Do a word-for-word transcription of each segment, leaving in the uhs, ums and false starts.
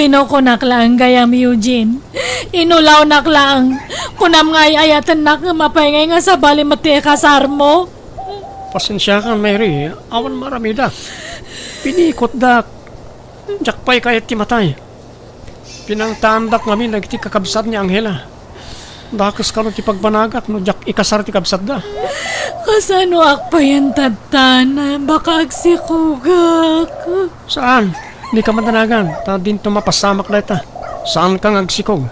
Inukonak laeng gayam, Eugene. Inulawnak laeng. Kunam nga ay-ayatennak ngem apay ngay nga sabali met ti ikasarmo? Pasensiakan, Mary. Awan maaramidak. Pinikotdak. Diak pay kayat ti matay. Pinangtaandak ngamin dagiti kakabsat ni Angela. Dakes kano ti pagbanagak no diak ikasar ti kabsatda. Kasanoak payen tattan? Baka agsikogak. Saan? Dika madanagan, ta dinto mapasamak dayta. Saanka nga agsikog.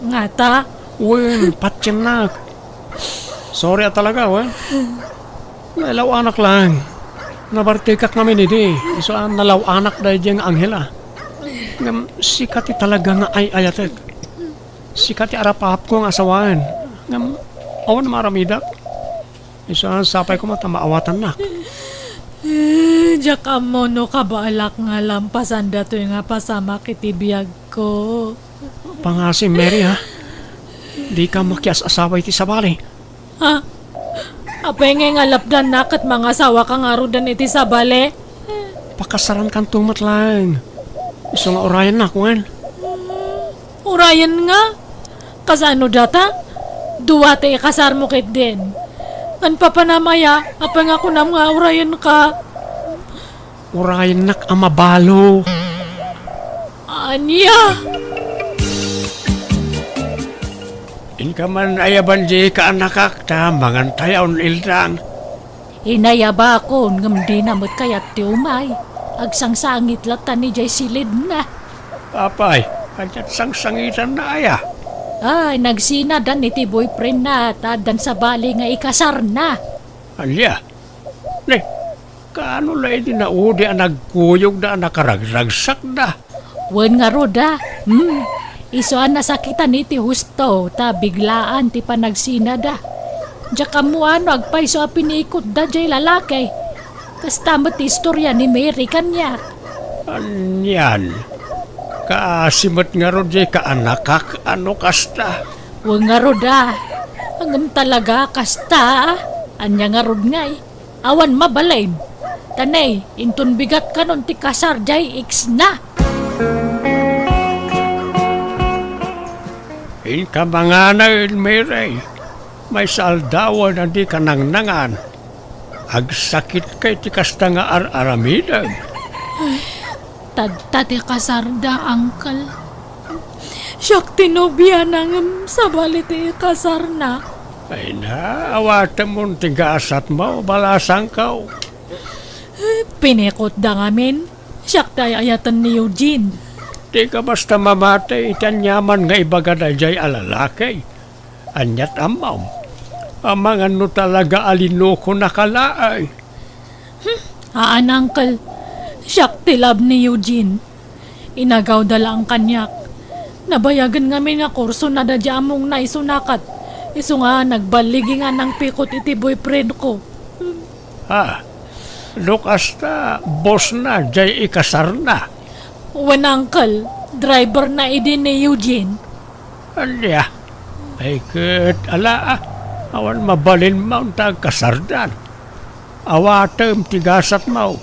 Ngata? Wen, patiennak. Sorry a talaga, wen. Nalaw-anak laeng. Nabartekak ngamin idi, isu a nalaw-anak daydiay nga Angela. Ngem sika ti talaga nga ay-ayatek. Sika ti arap-apko nga asawaen. Ngem awan maaramidak. Isu a sapay koma ta maawatannak. Eh, diak ammo no kabaelak nga lampasan datoy nga pasamak iti biagko. Pangasim, Mary, ha? Dika makias-asawa iti sabali. Ha? Apay ngay nga lapdannak ket mangasawaka ngaruden iti sabali? Pakasarankanto met laeng. Isu nga urayennak, wen? Urayen nga? Kasano data? Dua ti ikasarmo ketdin. Ngem papanam aya, apay nga kunam nga urayenka? Urayennak a mabalo. Ania? Inka man ayaban diay kaanakak ta mangantayon, Ildang. Inayabakon, ngem dina met kayat ti umay. Agsangsangit latta idiay silidna. Apay, ania't sangsangitanna aya? Ay, nagsinadan iti boyfriendna ta addan sabali nga ikasarna. Ania? Ne, kaano la idi naudi a nagkuyogda a nakaragragsakda? Wen ngarud a, hmm, isu a nasakitan iti husto ta biglaan ti panagsinada. Diak ammo no agpayso a pinikotda diay lalaki. Kasta met ti istoria ni Mary kaniak. Anian? Kaasi met ngarud diay kaanakak a no kasta? Wen ngarud a, ngem talaga kasta a. Ania ngarud ngay? Awan mabalin. Ta ne, inton bigat kanon ti kasar diay ex-na. Inka manganay, Mary. Maysa aldawen a dika nangnangan. Agsakitka iti kasta nga ar-aramidem. Tadta ti kasarda, Uncle. Siak ti nobiana ngem sabali ti ikasarna. Ay na, awatemon ti gasatmo, balasangko. Pinikotda ngamin. Siak ti ay-ayaten ni Eugene. Dika basta mamati iti aniaman nga ibagada diay a lalaki. Ania't ammom? Amangan no talaga a linukonaka laeng. Hmm, haan, Uncle. Siak ti love ni Eugene. Inagawda laeng kaniak. Nabayagen ngamin nga kursona daydiay ammongna isuna ket isu nga nagballigi nga nangpikot iti boyfriendko. Ha? No kasta, bossna diay ikasarna? Wen, Uncle, driverna idi ni Eugene. Ania? Ay ket ala, a, awan mabalinmo ta agkasardan. Awatem ti gasatmo.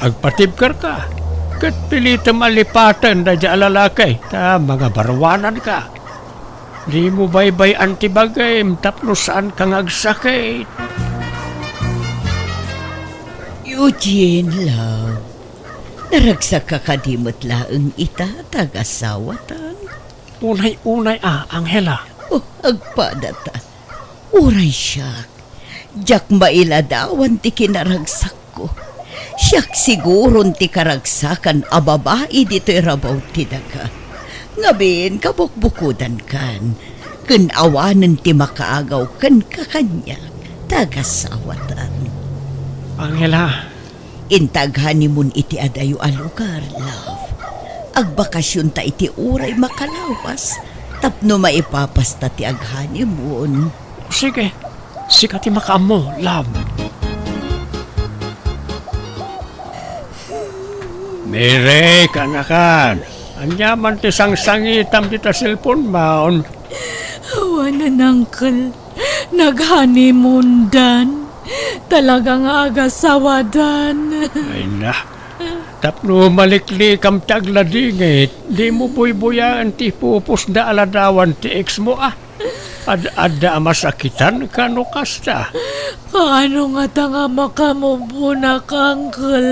Agpatibkerka, ket pilitem a lipaten daydiay a lalaki ta mangabaruananka. Dimo baybay-an ti bagim tapno saanka nga agsakit. Eugene, love, naragsakka kadi met laeng ita ta agasawatan? Unay-unay a, Angela. Oh, agpadata. Uray siak, diak mailadawan ti kinaragsakko. Siak siguron ti karagsakan a babai ditoy rabaw ti daga. Ngamin, kabukbukodankan, ken awanen ti makaagaw kenka kaniak ta agasawatan. Angela. Inta aghoneymoon iti adayo a lugar, love. Agbakasionta iti uray makalawas tapno maipapasta ti aghoneymoon. Sige, sika ti makaammo, love. Mary, kaanakan, ania man ti sangsangitam dita cellphone-mon? Awanen, Uncle. Nag-honeymoon-dan. Talaga nga agasawadan. Ay na. Tapno maliklikam ti agladingit, dimo buybuyaen ti ipupusda a ladawan ti ex mo, a. Ad-adda a masakitan kano kasta. Kaano ngata nga makamove-onak, uncle?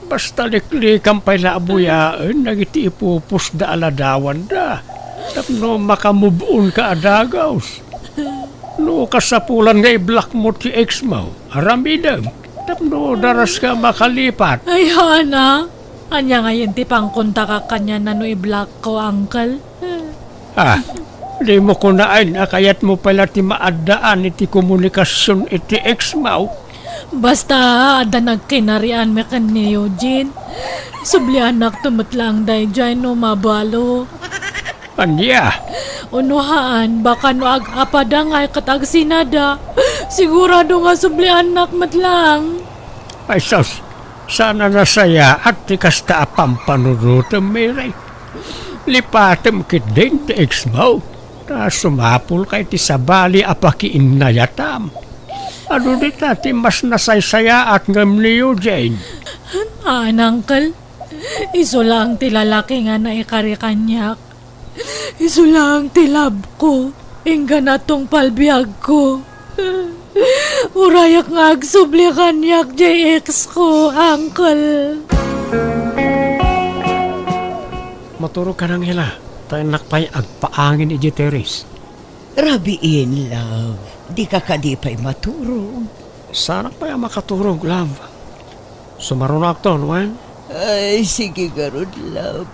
Basta liklikam pay la a buyaen dagiti ipupusda a ladawanda tapno makamove-onka a dagus. No kasapulan nga i-block mo ti ex mo, aramidem tapno daraska makalipat. Ay, haan. Ania ngayen ti pangkontakak kaniana no i-block ko, uncle? Ah, dimo kunaen a kayatmo pay la ti maaddaan iti komunikasion iti ex mo? Basta, adda nagkinarianmi ken ni Eugene. Subliannakto met laeng daydiay no mabalo. Ania? Uno haan, baka no ag-apada ngay ket agsinada, sigurado nga subliannak met laeng. Ay sus, saan a nasayaat ti kasta a pampanunotem, Mary. Lipatem ketdin ti ex mo, ta sumapulka iti sabali a pakiinnayatam. Adu dita ti mas nasaysayaat ngem ni Eugene? Haan, uncle. Isu laeng ti lalaki nga naikari kaniak. Isu laeng ti love ko, inggana tungpal biag ko. Urayak nga agsubli kaniak diay ex ko, uncle. Maturog ka, Angela, ta innak pay agpaangin idiay terrace. Rabiin, love. Dika kadi pay maturog? Saanak pay a makaturog, love. Sumarunoakton, wen? Ay, sige ngarud, love.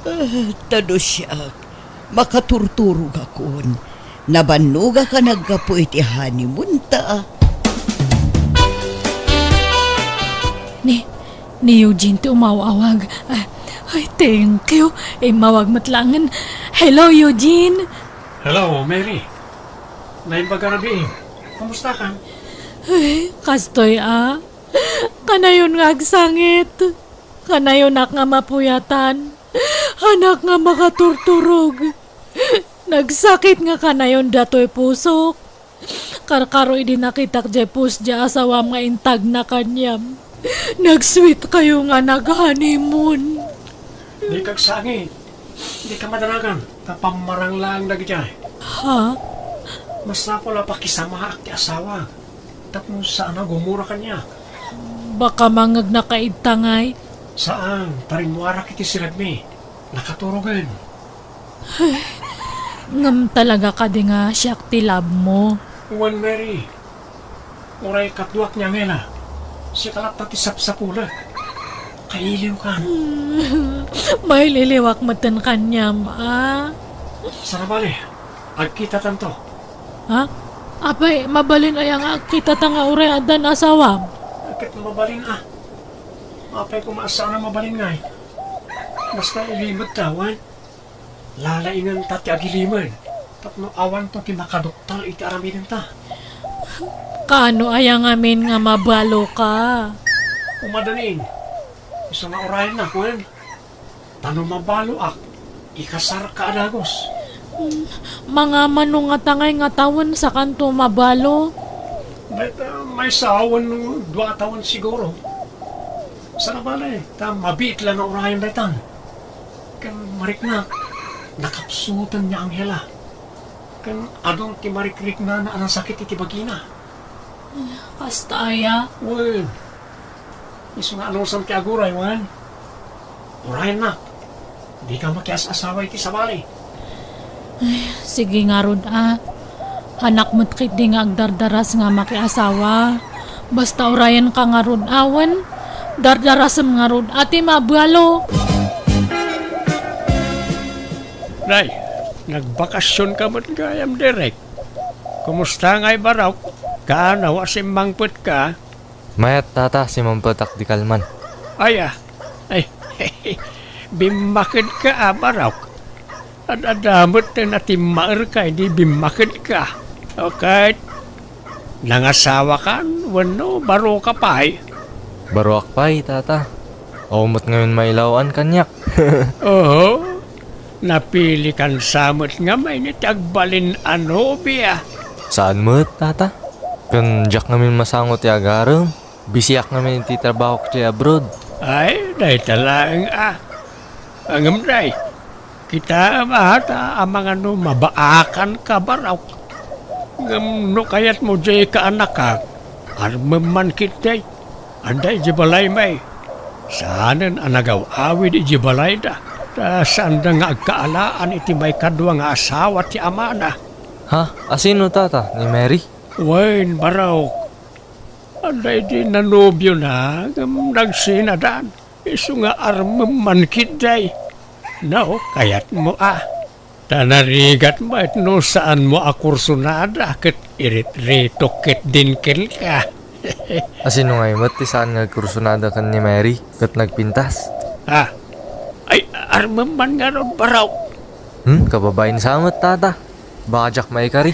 Ah, ta no siak, makaturturogakon. Nabannogak a naggapu iti honeymoon ta. Ni, ni Eugene ti umaw-awag. Ah, ay, thank you. Immawag met laengen. Hello, Eugene. Hello, Mary. Naimbag a rabii. Kamusta ka? Ay, kastoy a. Kanayon nga agsangit. Kanayonak nga mapuyatan. Haanak nga makaturturog. Nagsakit nga kanayon datoy pusok. Karkaro idi nakitak diay post diay asawam nga intagna kaniam. Nagsweetkayo nga nag-honeymoon. Dika agsangit. Dika madanagan ta pammarang laeng dagiti. Ha? Masapul a pakisamaak ti asawa tapno saan a gumura kaniak. Baka mangegnaka ita ngay? Saan, ta rimmuarak iti siragmi. Nakaturogen. Ngem talaga kadi nga siak ti love mo? Wen, Mary. Uray kaduak ni Angela, sika latta ti sapsapulek. Kailiwkan. Maililiwak metten kaniam, a? Saan a bale, agkitatanto. Ha? Apay, mabalin aya nga agkitata nga uray addan asawam? Ket mabalin a. Apay koma a saan a mabalin ngay? Basta ilimedta, wen? Lalaingenta ti agilimed tapno awanto ti makaduktal iti aramidenta. Kaano aya ngamin nga mabaloka? Umadalin, isu nga urayennak, wen? Ta no mabaloak, ikasarka a dagus. Mangamano ngata ngay nga tawen sakanto mabalo? Dayta maysa wenno dua a tawen siguro. Saan a bale, ta mabiit la nga urayen daytan. Ken mariknak, nakapsutan ni Angela. Ken adun ti marikriknana a nasakit iti bagina. Kasta aya? Wen, isu nga anusam ti aguray, wen? Urayennak, dika makias-asawa iti sabali. Ay, sige ngarud a. Haanak met ketdi nga agdardaras nga makiasawa. Basta urayenka ngarud a, wen, dardarasem ngarud a ti mabalo. Nay, nagbakasionka met gayam, Derek. Kumusta ngay, Barok? Kaano a simmangpetka? Mayat, tata, simmangpetak di kalman. Aya, ay, bimmakedka a, Barok. Ad-adda met ti natimmaerka idi bimmakedka. Okay. Nangasawakan wenno baroka pay? Baroak pay, tata. Awan met ngamin mailaw-an kaniak. Oho. Napilikan sa met ngamin iti agbalin a nobia. Saan met, tata. Ken diak ngamin masango ti agarem. Bisiak ngamin iti trabahok iti abroad. Ay, dayta laeng a. Ngem day, kitaem a ta amangan no mabaakanka, Barok. Ngem no kayatmo diay kaanakak, armem man ketdi. Adda idiay balay, may. Saanen a nagaw-awid idiay balayda, ta saanda nga agkaalaan iti maikadua nga asawa ti amana. Ha? Asino, tata? Ni Mary? Wen, Barok. Adda idi nanobiona, ngem nagsinadan. Isu nga armem man ketdi. No, kayatmo a. Ta narigat met no saanmo a kursonada ket iritretok ketdin kenka. Asino ngay met ti saan nga agkursonada ken ni Mary ket nagpintas? Ah, ay, armem man ngarud, Barok. Hmm, kababain sa met, tata. Baka diak maikari.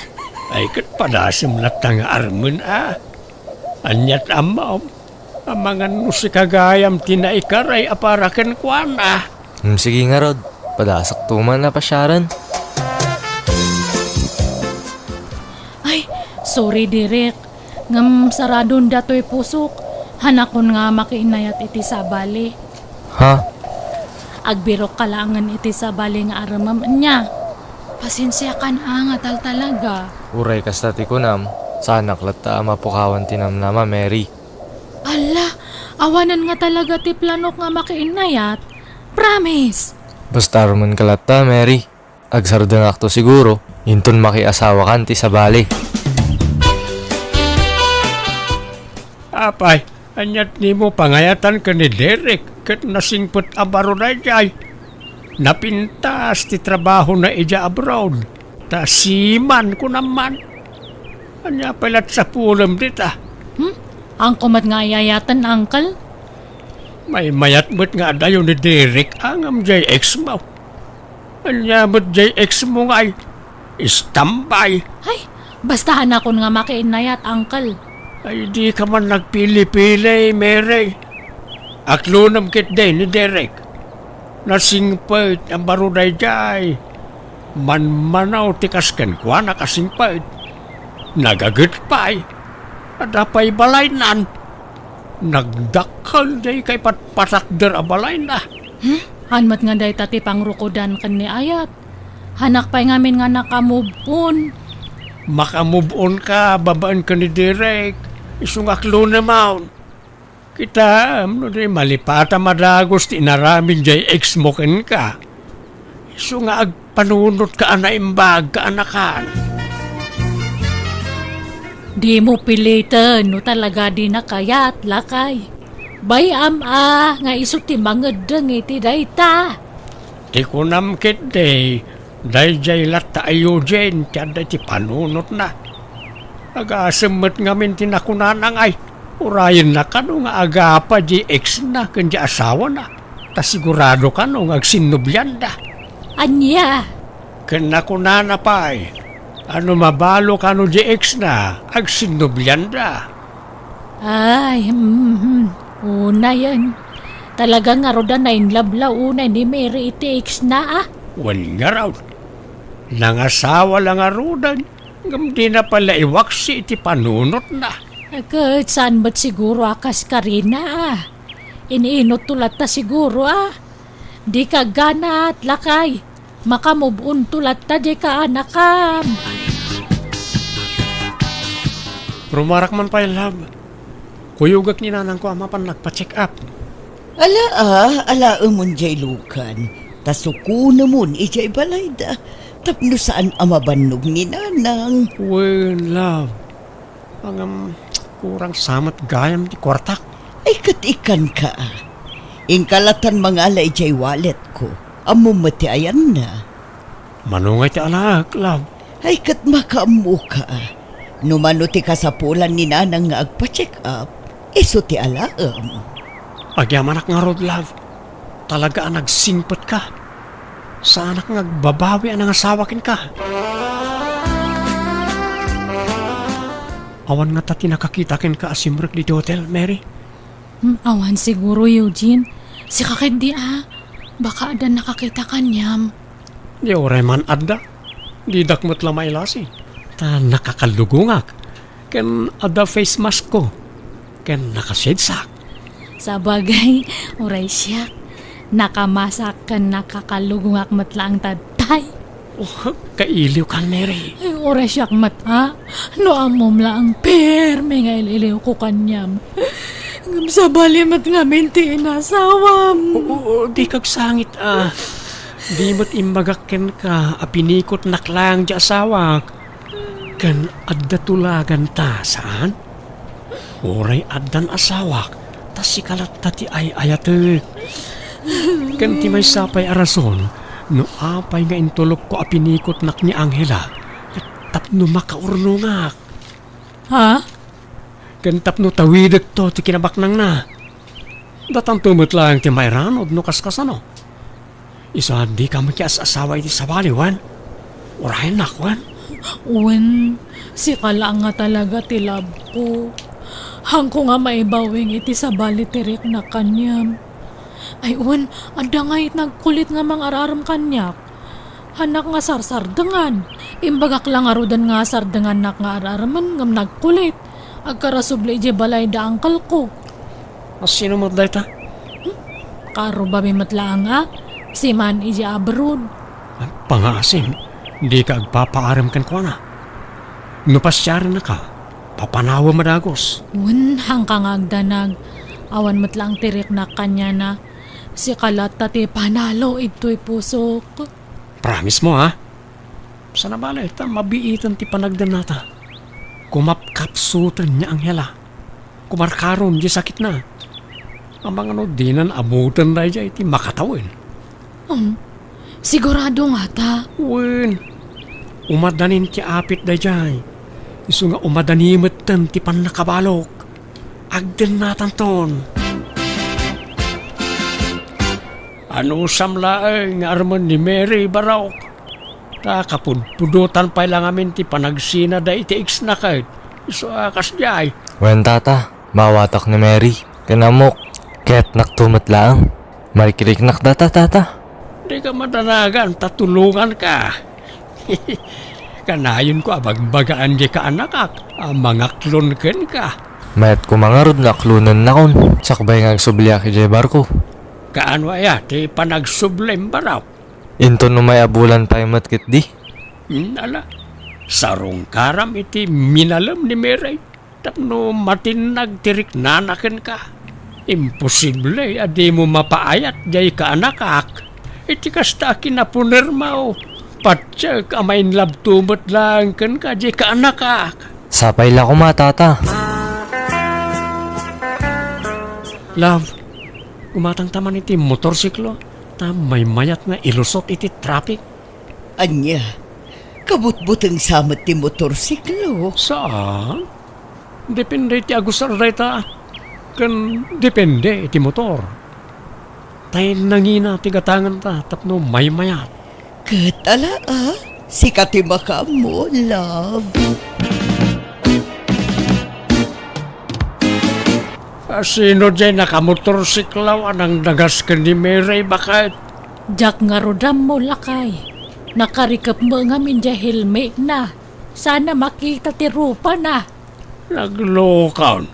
Ay, ket padasem latta nga armen a. Aniat ammom? Amangan no sika gayam ti naikaray a para kenkuana. Hmm, sige ngarud. Padasakto man a pasiaren. Ay, sorry, Derek. Ngem saradon datoy pusok. Hanakon nga makiinayat iti sabali. Ha? Agbirokka laengen iti sabali nga armem ania. Pasensiakan a nga taltalaga. Uray kasta ti kunam, saanak latta a mapukawan ti namnama, Mary. Alla, awanen nga talaga ti planok nga makiinnayat. Promise! Basta armenka latta, Mary. Agsardengakto siguro, inton makiasawakan ti sabali. Apay, aniat nimo pangayatan ken ni Derek ket nasingpet a baro daydiay? Napintas ti trabahona idiay abroad, ta seaman, kunam man. Ania pay lat sapulem dita? Hmm? Haanko met nga ayayaten, uncle? Maymayat met nga adayo ni Derek a ngem diay ex mo. Ania met diay ex mo ngay? Istambay. Ay, basta hanakon nga makiinnayat, uncle. Ay, dika man nagpili-pili, Mary. Aklonem ketdi ni Derek. Nasingpet a baro daydiay. Manmanaw ti kas kenkuana kasingpet. Nagaget pay. Adda pay balaynan. Nagdakkel diay kaipatpatakder a balayna. Hmm? Haan met nga dayta ti pangrukodan ken ni ayat. Hanak pay ngamin nga naka-move on. Maka-move on ka babaen ken ni Derek. Isu nga aklonem. Kitaem no di malipata madagus ti inaramid diay ex mo kenka. Isu nga agpanunotka a naimbag kaanakan. Dimo piliten no talaga di nakayat, lakay. Bay-am a nga isu ti mangeddeng iti dayta. Ti kunam ketdi, daydiay latta a Eugene ti adda iti panunotna. Agasem met ngamin ti nakunana ngay, urayenna kano nga agapa di ex-na ken di asawana, ta sigurado kano nga agsinnublianda. Ania? Ken nakunana pay, a no mabalo kano di ex-na, agsinnublianda. Ay, mm, unayen. Talaga ngarud a nainlove la unay ni Mary iti ex-na, a? Wen ngarud. Nangasawa la ngaruden, ngem dina pay la iwaksi iti panunotna. Ket saan met siguro a kas karina, a? Iniinotto latta siguro, a? Dika agganat, lakay. Maka-move on to latta diay kaanakam. Rumarak man pay, love. Kuyogek ni nanangko a mapan nagpa-check up. Ala, a, alaemon diay lukan. Ta sukonemon idiay balayda. Tapno saan a mabannog ni nanang. Wen, love. Ngem, kurang sa met gayam ti kuartak. Ay, ket ikkanka, a. Inka latan mangala idiay walletko. Ammom met ti ayanna. Mano ngay ti alaek, love? Ay, ket makaammoka, a. No mano ti kasapulan ni nanang nga agpa-check up, isu ti alaem. Agyamanak ngarud, love. Talaga a nagsingpetka. Saanak nga agbabawi a nangasawa kenka. Awan ngata ti nakakita kenka a simrek ditoy hotel, Mary? Hmm, awan siguro, Eugene. Sika ketdi, a. Baka adda nakakita kaniam. Di uray man adda. Didak met la mailasi. Ta nakakalugongak. Ken adda face mask ko. Ken nakasedsak. Sabagay, uray siak, nakamasak ken nakakalugongak met laeng ta tay. Oh, kailiwkan, Mary. Ay, uray siak met, ha? No ammom laeng, permi nga il-iliwko kaniam. Ngem sabali met ngamin ti inasawam. Oo, di kagsangit, ah. Di met imbagak kenka a pinikotnak laeng ti asawak. Ken adda tulaganta, saan? Uray addan asawak, ta sika latta ti ay-ayatek. Ken ti maysa pay a rason no apay nga intulokko a pinikotnak ni Angela, ket tapno makaurnongak. Ha? Ken tapno tawidekto ti kinabaknangna. Datanto met laeng ti mairanod no kaskasano. Isu a dika makias-asawa iti sabali, wen? Urayennak, wen? Wen, sika laeng nga talaga ti love ko. Haanko nga maibawing iti sabali ti riknak kaniam. Ay, wen, adda ngay nagkulit nga mangar-arem kaniak. Haanak nga sarsardengan. Imbagak la ngaruden nga sardengannak nga ar-aremen ngem nagkulit. Agkarasubli idiay balay da uncle ko. Asino met dayta? Hmm? Kaarrubami met laeng a, siman idiay abroad. Pangaasim, dika agpapaarem kenkuana. No pasiarennaka, papanawem a dagus. Wen, haanka nga agdanag. Awan met laeng ti riknak kaniana. Sika latta ti panalo idtoy pusok. Promise mo, ha? Sana bale, ta mabiiten ti panagdennata. Kumapkapsuten ni Angela. Kumarkaron di sakitna. Amangan no dinan ammuten daydiay ti makatawen. Um, sigurado ngata? Wen, umadanin ti apit daydiay. Isu nga umadani metten ti pannakabalok. Agdennatanton. Anusam laeng nga armen ni Mary, Barok? Ta kapudpudotan pay la ngamin ti panagsina daydi ex-na ket isu a kasdiay. Wen, tata, maawatak ni Mary. Ken ammok, kayatnakto met laeng. Marikiriknak data, tata. Dika madanagan ta tulonganka. Kanayonko a bagbagaan diay kaanakak a mangaklon kenka. Mayat koma ngarud no aklonennakon, sakbay nga agsubliak idiay barko. Kaano aya ti panagsublim, Barok? Inton umay a bulan pay met ketdi. Hmm, ala, sarungkaram iti minalem ni Mary tapno matinnag ti riknana kenka. Imposible a dimo mapaayat diay kaanakak iti kasta a kinapunermo. Patiek a ma-in love to met laeng kenka diay kaanakak. Sapay la koma, tata. Love, gumatangta man iti motorsiklo, ta maymayat nga ilusot iti traffic. Ania? Kabutbuteng sa met ti motorsiklo? Saan? Depende iti agusar dayta, ken depende iti motor. Tay nangina ti gatanganta tapno maymayat. Ket ala, a, sika ti makaammo, love. A, sino diay nakamotorsiklaw a nangdagas ken ni Mary, baket? Diak ngarud ammo, lakay. Nakarikep met ngamin diay helmetna. Saan a makita ti rupana. Naglokon.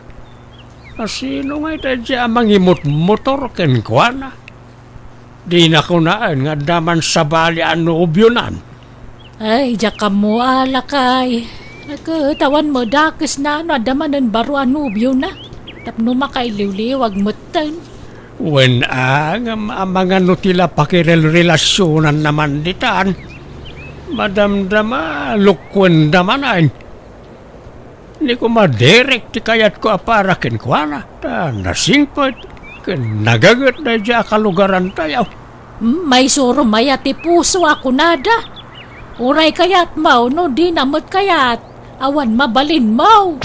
A, sino ngay daydiay a mangimutmotor kenkuana? Dina kunaen nga adda man sabali a nobionan. Ay, diak ammo a, lakay. Ket awan met dakesna no adda manen baro a nobiona. Tapno makailiwliwag metten. Wen a, ngem amangan no ti la pakirelrelasionanna man ditan. Madamdama, lokuenda manen. Ni koma Derek ti kayatko a para kenkuana, ta nasingpet ken nagaget daydiay a kalugarantayo. Hmm, maisuro mayat ti puso a kunada. Uray kayatmo no dina met kayat, awan mabalinmo.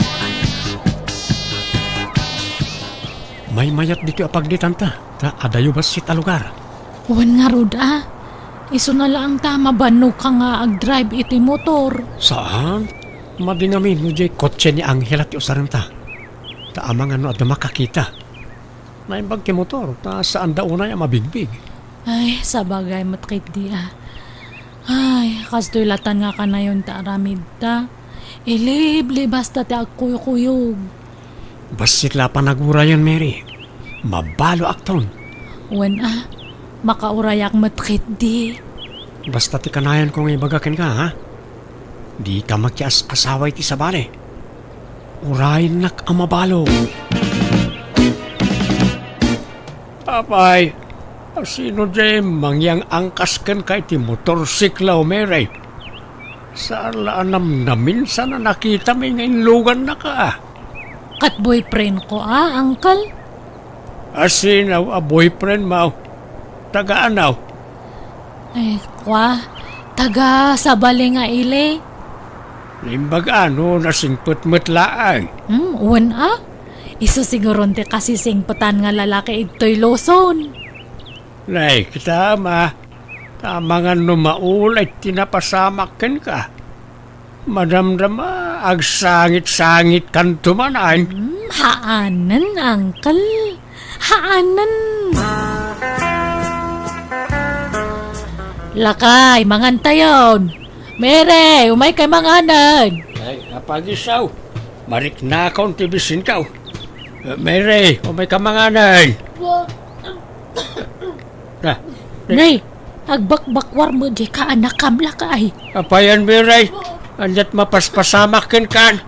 Maymayat ditoy a pagditanta, ta adayo bassit a lugar. Wen ngarud a, isuna laeng ta mabannoka nga agdrive iti motor. Saan? Madi ngamin no diay kotse ni Angela ti usarenta. Ta amangan no adda makakita. Naimbag ti motor, ta saanda unay a mabigbig. Ay, sabagay met ketdi a. Ay, kastoy latan nga kanayon ta aramidta. Iliblibasta ti agkuykuyog. Bassit la panagurayen, Mary. Mabaloakton. Wen a, makaurayak met ketdi. Basta ti kanayanko nga ibaga kenka, ha? Dika makias-asawa iti sabali. Urayennak a mabalo. Apay, asino diay mangyang-angkas kenka iti motorsiklo, Mary? Saan la a namnaminsan a nakitami nga inlugannaka? Ket boyfriendko a, uncle. Asino a boyfriendmo? Taga ania? Ay, kua, taga sabali nga ili. Naimbag a no nasingpet met laeng? Hmm, wen a. Isu siguron ti kasisingpetan nga lalaki igtoy Luzon. Nay, kitaem a, ta amangan no maulay ti napasamak kenka. Madamdama, agsangit-sangitkanto manen. Hmm, haanen, uncle. Haanen. Lakay, mangantayon. Mary, umaykay manganen. Ay, apagisaw. Mariknakon ti bisinko. Eh, Mary, umayka manganen. Na, Nay, agbakbakwar met diay kaanakam, lakay. Apayen, Mary? Aniat mapaspasamak kenkan?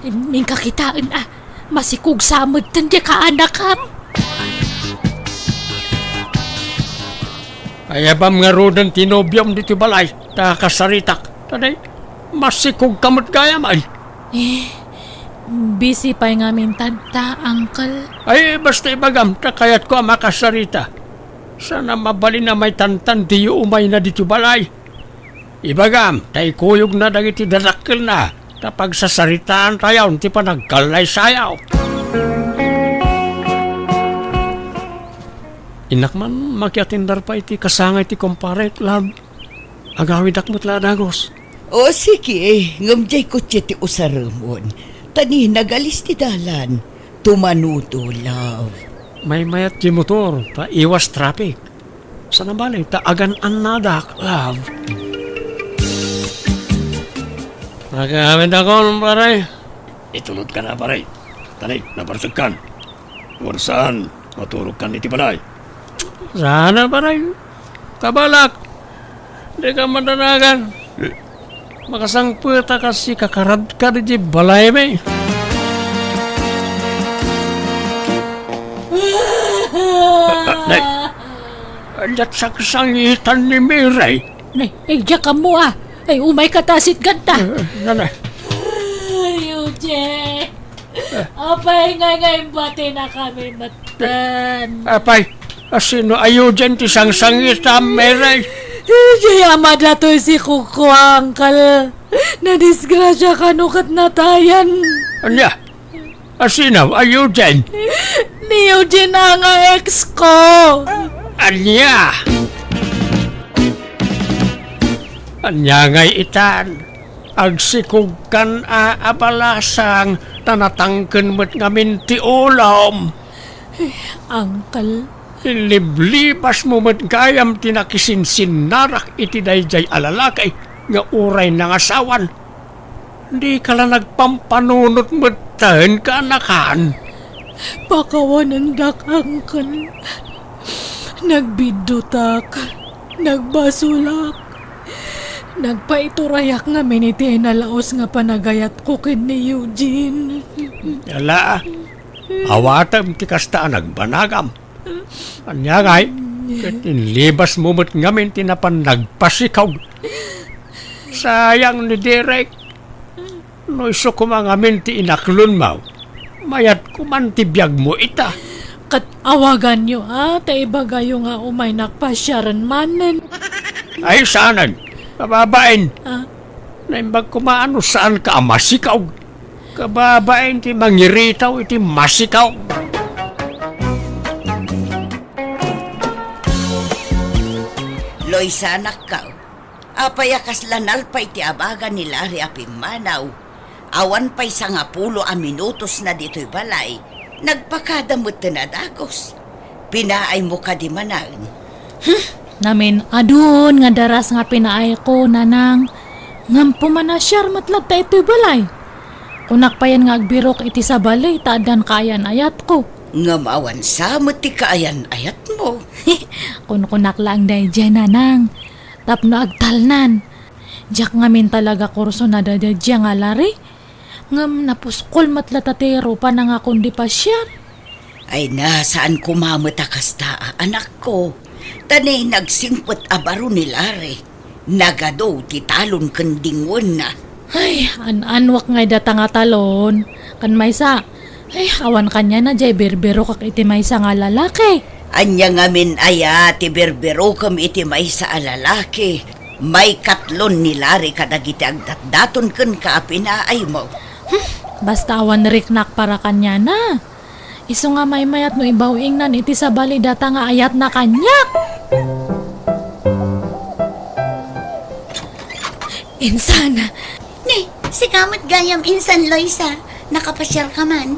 Inka kitaen a, masikog sa metten diay kaanakam. Ayabam ngaruden ti nobiom ditoy balay, ta kasaritak. Tanay, masikogka met gayam, ay. Eh, busy pay ngamin tatta, uncle. Ay, basta ibagam, ta kayatko a makasarita. Saan a mabalin a maitantan diyo umayna ditoy balay. Ibagam, ta ikuyogna dagiti dadakkelna, ta pagsasaritaantayon ti panagkallaysayo. Innak man makiatindar pay ti kasangay ti kumparek, love. Agawidak met la a dagus. O, sige, ngem diay kotse ti usaremon. Ta ni nagalis ti dalan. Tumanudo, love. Maymayat ti motor, ta iwas traffic. Saan a bale, ta agan-annadak, love. Nagawidakon, pare. Itulodkan a, pare. Tanay, naparsegkan. Wen saan, maturogkan iti balay. Saan a, pare. Kabalak. Dika madanagan. Makasangpet a kas ikakaradka idiay balaymi. Nay, aniat sangsangitan ni Mary? Nay, idiak ammo a. Ay, umayka ta sitganta. Eh, nanay. Ay, Eugene. Apay nga, nga imbatinakami metten? Apay, asino a Eugene ti sangsangitam, Mary? Idiay ama datoy sikogko, uncle. Nadisgrasia kano ket natayan. Ania? Asino a Eugene? Ni Eugene a nga ex ko. Ania? Ania ngay itan? Agsikogkan a, a balasang, ta natangken met ngamin ti ulom. Uncle. Inliblibasmo met gayam ti nakisinsinnarak iti daydiay a lalaki nga uray nangasawan. Dika la nagpampanunot metten, kaanakan? Pakawanendak, uncle. Nagbiddutak, nagbasolak. Nagpaiturayak ngamin iti nalaos nga panagayatko ken ni Eugene. Ala, awatem ti kasta a nagbanagam. Ania ngay, ket inlibasmo met ngamin ti napan nagpasikog. Sayang ni Derek. No isu koma ngamin ti inaklonmo, mayat koman ti biagmo ita. Ket awaganyo a, ta ibagayo nga umaynak pasiaren manen. Ay, saanen. Kababain. Ah? Naimbag koma a no saanka a masikog. Kababain ti mangiritaw iti masikog. Loisa, anakko. Apay a kasla nalpa iti abaga ni Larry a pimmanaw? Awan pay sangapulo a minutosna ditoy balay, nagpakada metten a dagus. Pinaaymo kadi manen? Hm? Namin-adun nga daras nga pinaayko, nanang. Ngem pumanasiar met latta itoy balay. Kunak payen nga agbirok iti sabali ta addan kaayan-ayatko. Ngem awan sa met ti kaayan-ayatmo. Kunkunak laeng daydiay, nanang. Tapno agtalnan. Diak ngamin talaga kurso na daydiay nga Larry. Ngem napuskol met latta ti rupana nga kundi pasiar. Ay na, saan koma met a kasta, a anakko. Ta ni nagsingpet a baro ni Larry, nagadu ti talon ken dingwenna. Ay, an-anwak ngay data nga talon. Ken maysa, ay, awan kaniana jay birbirokak iti maysa nga lalaki. Ania ngamin aya ti birbirokem iti maysa a lalaki? Maikatlon ni Larry kadagiti agdatdaton ken kaapinaaymo. Hmm, basta awan riknak para kaniana. Isu nga maymayat no ibaw-ingnan iti sabali data nga ayatna kaniak. Insan! Ni, sika met gayam, Insan Loisa. Nakapasiarka man.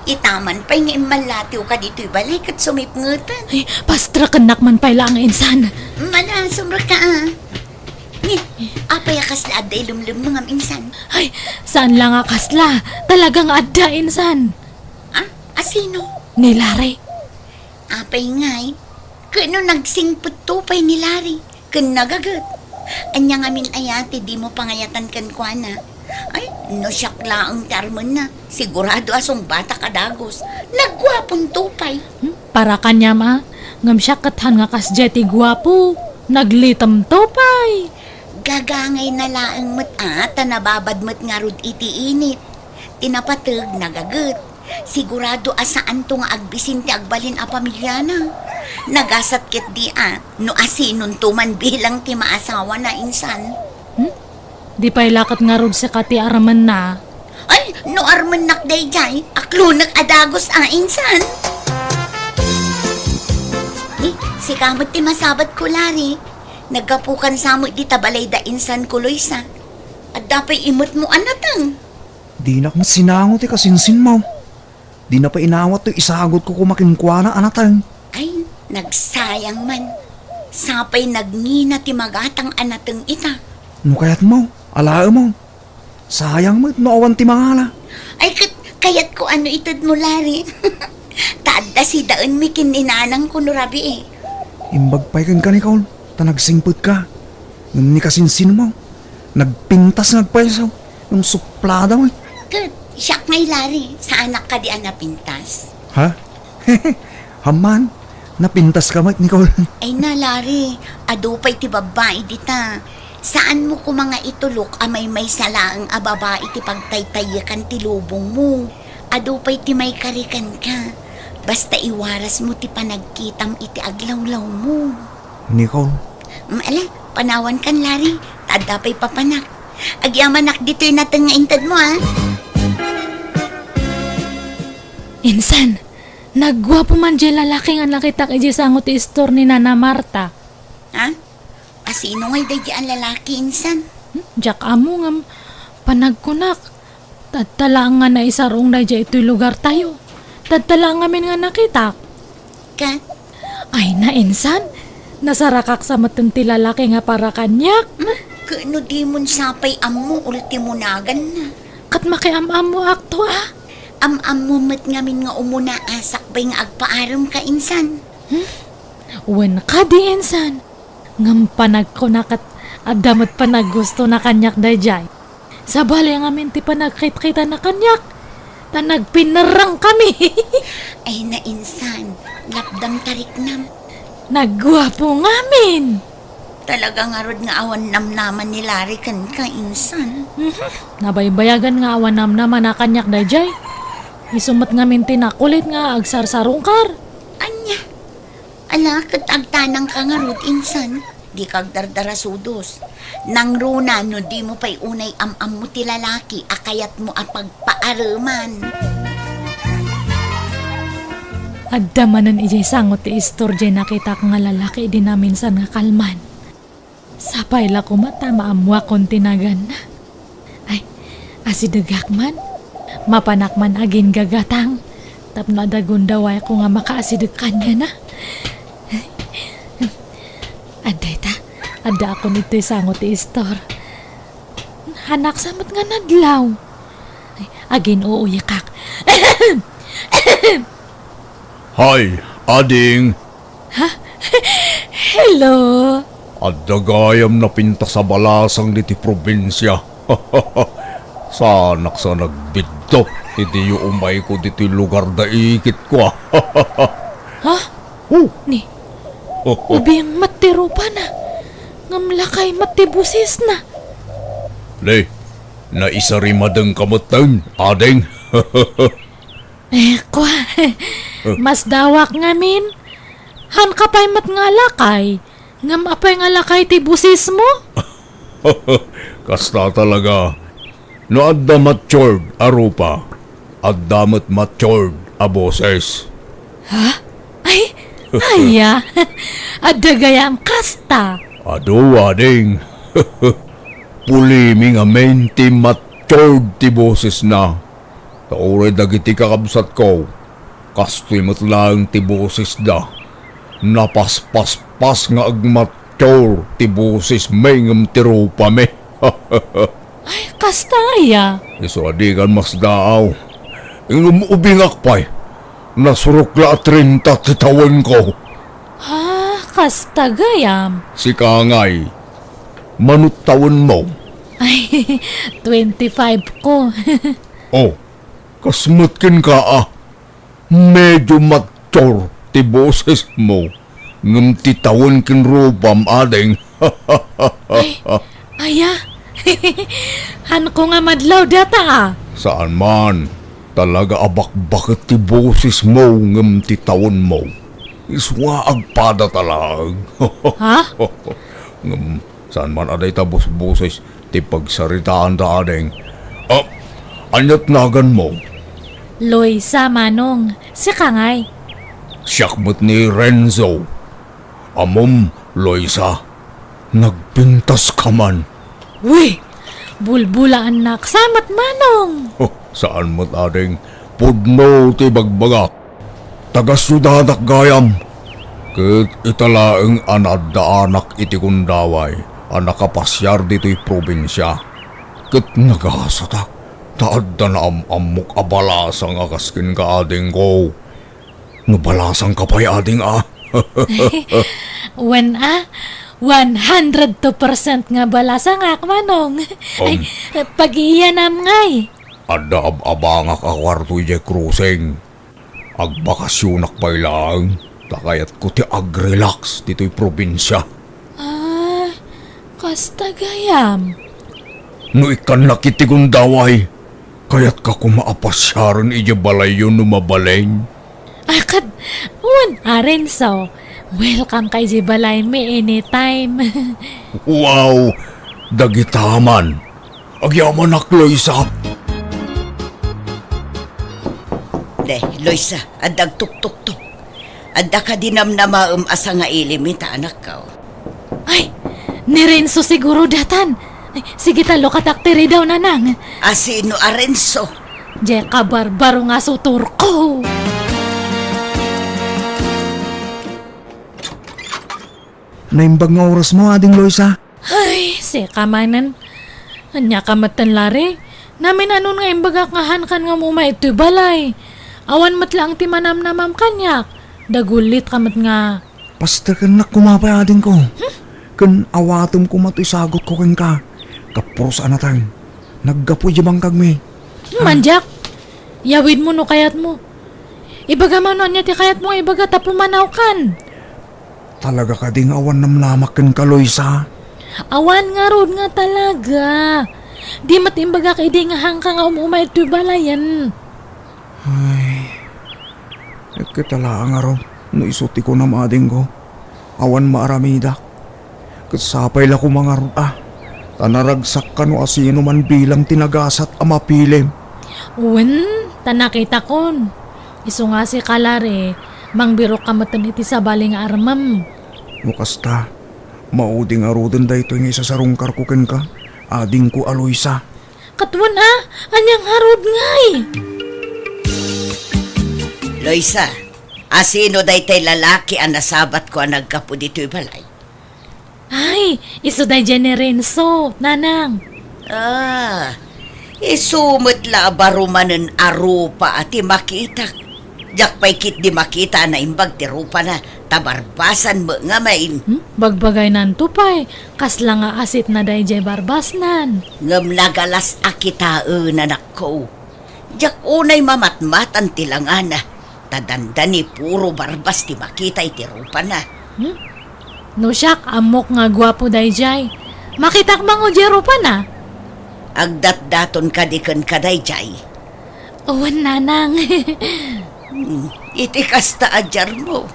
Itaman pay nga immallatiwka ditoy balay ket sumipngeten. Ay, pastrakennak man pay laeng, Insan. Mala, sumrekka, a. Ni, apay a kasla adda ilemlemmengam, Insan? Ay, saan la nga kasla. Talaga nga adda, Insan. A? Asino? Ni Larry. Apay ngay, ket no nagsingpetto pay ni Larry ken nagaget, ania ngamin aya ti dimo pangayatan kenkuana? Ay, no siak laeng ti armenna, sigurado a sungbatak a dagus. Nagguaponto pay. Hmm, para kaniam a, ngem siak ket han nga kasdiay ti guapo. Naglitemto pay. Gagangayna laeng met a, ta nababad met ngarud iti init. Ti napateg, nagaget. Sigurado a saanto nga agbisin ti agbalin a pamiliana. Nagasat ketdi a, no asinonto man bilang ti maasawana, Insan. Hmm? Di pay la ket ngarud sika ti armenna. Ay, no armennak daydiay, aklonek a dagus a, Insan. Eh, sika met ti masabatko, Larry. Naggapukan sa met dita balay da Insan ko, Loisa. Adda pay imetmo a nateng. Dinak met sinango ti kasinsinmo. Dina pay inawat toy isagutko koma kenkuana a nateng. Ay, nagsayang man. Sapay nagngina ti magatang a nateng ita. No kayatmo, alaemo. Sayang met no awan ti mangala. Ay, ket kayatko a no itedmo, Larry. Ta adda sidaenmi ken ni nanangko no rabii. Imbag pay kenka, Nicole, ta nagsingpetka. Ngem ni kasinsinmo, nagpintas nga agpayso. Nung suplada met. Ket siak ngay, Larry, saanak kadi a napintas? Ha? Amman, napintaska met, Nicole. Ay na, Larry, adu pay ti babbai dita. Saanmo koma nga itulok a maymaysa laeng a babai ti pagtaytaykan ti lubongmo. Adu pay ti maikari kenka. Basta iwarasmo ti panagkitam iti aglawlawmo. Nicole. Mm, ala, panawankan, Larry. Ta adda pay papanak. Agyamanak ditoy nateng nga intedmo, a. Insan, nagguapo man jay lalaki nga nakitak idiay sango ti istor ni Nana Marta. Ha? Asino ngay daydiay a lalaki, Insan? Hmm, diak ammo ngem panagkunak. Tatta laeng nga naisarong daydiay itoy lugartayo. Tatta laeng ngamin nga nakitak. Ket? Ay na, Insan, nasarakak sa metten ti lalaki nga para kaniak. Ma, ket no dimon sapay ammo, ultimo naganna. Ket makiam-ammoakto a. Am-ammo met ngamin nga umuna a sakbay nga agpaaremka, Insan. Hmm? Wen kadi, Insan. Ngem panagkuna ket adda met panaggustona kaniak daydiay. Sabali ngamin ti panagkitkitana kaniak, ta nagpinerrengkami. Ay, nainsan, lapdam ta riknam. Nagguapo ngamin. Talaga ngarud nga awan namnama ni Larry kenka, insan. Mhm. Nabaybayagan nga awan namnamana kaniak daydiay. Isu met ngamin ti nakulit nga agsarsarungkar. Ania? Ala, ket agtanangka ngarud, insan. Dika agdardarasudos. Nangruna no dimo pay unay am-ammo ti lalaki a kayatmo a pagpaareman. Adda manen idiay sango ti istor diay nakitak nga lalaki idi naminsan nga kalman. Sapay la koma ta maammoakon ti naganna. Ay, asidegak man. Mapanak man aginggagatang tapno adda gundawayko nga makaasideg kaniana. Adda ita, addaakon ditoy sango ti istor. Hanaksa met nga nadlaw. Ay, agin-uuyekak. Ay, ading! Hello! Adda gayam napintas a balasang ditoy probinsia. Saanak sa nagbidto idi umayko ditoy lugar da ikitko, a. Ha? Oh. Ni, ubing met ti rupana, ngem lakay met ti bosesna. Ni, naisarimadengka metten, ading. Eh, kua, masdawak ngamin. Hanka pay met nga lakay, ngem apay nga lakay ti bosesmo? Kasta talaga. No adda matured a rupa, adda met matured a boses. Ha? Ay, aya. Adda gayam kasta. Adu, ading. Pulimi ngamin ti matured ti bosesna. Ta uray dagiti kakabsatko, kastoy met laeng ti bosesda. Napaspaspas nga agmatured ti bosesmi ngem ti rupami. Ay, kasta aya. Isu a dikan masdaaw. Ngem ubingak pay, nasurok la a treinta ti tawenko. Ah, kasta gayam. Sika ngay, mano ti tawenmo? Ay, twenty-five ko. Oh, kas met kenka, a. Medio matured ti bosesmo, ngem ti tawen ken rupam, ading. Ay, aya. Hanko nga madlaw data, a. Saan man. Talaga a bakbaket ti bosesmo ngem ti tawenmo. Isu nga agpadata laeng. Ha? Ngem saan man a dayta bosboses ti pagsaritaanta, ading. Ah, ania ti naganmo? Loisa, manong. Sika ngay? Siak met ni Renzo. Ammom, Loisa, nagpintaska man. Wi! Bulbulaannak sa met, manong! Oh, saan met, ading. Pudno ti bagbagak. Taga-siudadak gayam, ket ita laeng a naaddaanak iti gundaway a nakapasiar ditoy probinsia. Ket nagasatak ta adda naam-ammok a balasang a kas kenka, adingko. No balasangka pay, ading, a? Wen a, one hundred two percent nga balasangak, manong. Ay, Um. Pag-iiyanam ngay. Adda ab-abangak a kuarto idiay krusing. Agbakasionak pay laeng, ta kayatko ti agrelax ditoy probinsia. Ah, kasta gayam. No ikkannak iti gundaway, kayatka koma a pasiaren idiay balayyo no mabalin? Ay, ket, wen a, Renzo. Welcome ka idiay balaymi anytime. Wow! Dagita man. Agyamanak, Loisa. De, Loisa, adda agtuktoktok. Adda kadi namnamaem a sangailim ita, anakko? Ay, ni Renzo siguro datan. Ay, sige ta, lukatak ti ridaw, nanang. A sino a Renzo? Diay kabarbaro nga sutorko. Naimbag nga orasmo, Ading Loisa. Ay, sika manen. Ania ka metten, Larry? Naminanon nga imbagak nga hankan nga umay itoy balay. Awan met laeng ti manamnamam kaniak. Dagullit ka met nga. Pastekennak koma pay, adingko. Hmm? Ken awatem koma toy sagutko kenka. Kapuros a nateng. Naggapu idiay bangkagmi. Hmm, mandiak. Yawidmo no kayatmo. Ibagam no ania ti kayatmo nga ibaga ta pumanawkan. Talaga kadi nga awan namnamak kenka, Loisa? Awan ngarud nga talaga. Di met imbagak idi nga hanka nga um-umay itoy balayen. Ay, ket ta laeng ngarud no isu ti kunam, adingko. Awan maaramidak. Ket sapay la koma ngarud a, ta naragsak kano a sino man bilang ti nagasat a mapilim. Wen, ta nakitakon. Isu nga sika, Larry, mangbirok ka metten iti sabali nga armem. No kasta, maudi ngaruden daytoy nga isasarungkarko kenka, adingko a Loisa. Ket wen a, ania ngarud ngay? Loisa, a sino daytay lalaki a nasabatko a naggapu ditoy balay? Ay, isu daydiay ni Renzo, nanang. Ah, isu met la a baro manen a rupa a ti makitak. Diak pay ketdi makita a naimbag ti rupana, ta barbasan met ngamin. Hmm? Bagbagaynanto pay, kasla nga asitna daydiay barbasnan. Ngem nagalas a kitaen, anakko. Diak unay mamatmatan ti langana, ta dandani puro barbas ti makita iti rupana. Hmm? No siak, ammok nga guapo daydiay. Makitak mango diay rupana? Agdatdaton kadi kenka daydiay? Wen, nanang. Hmm, iti kasta a diarmo,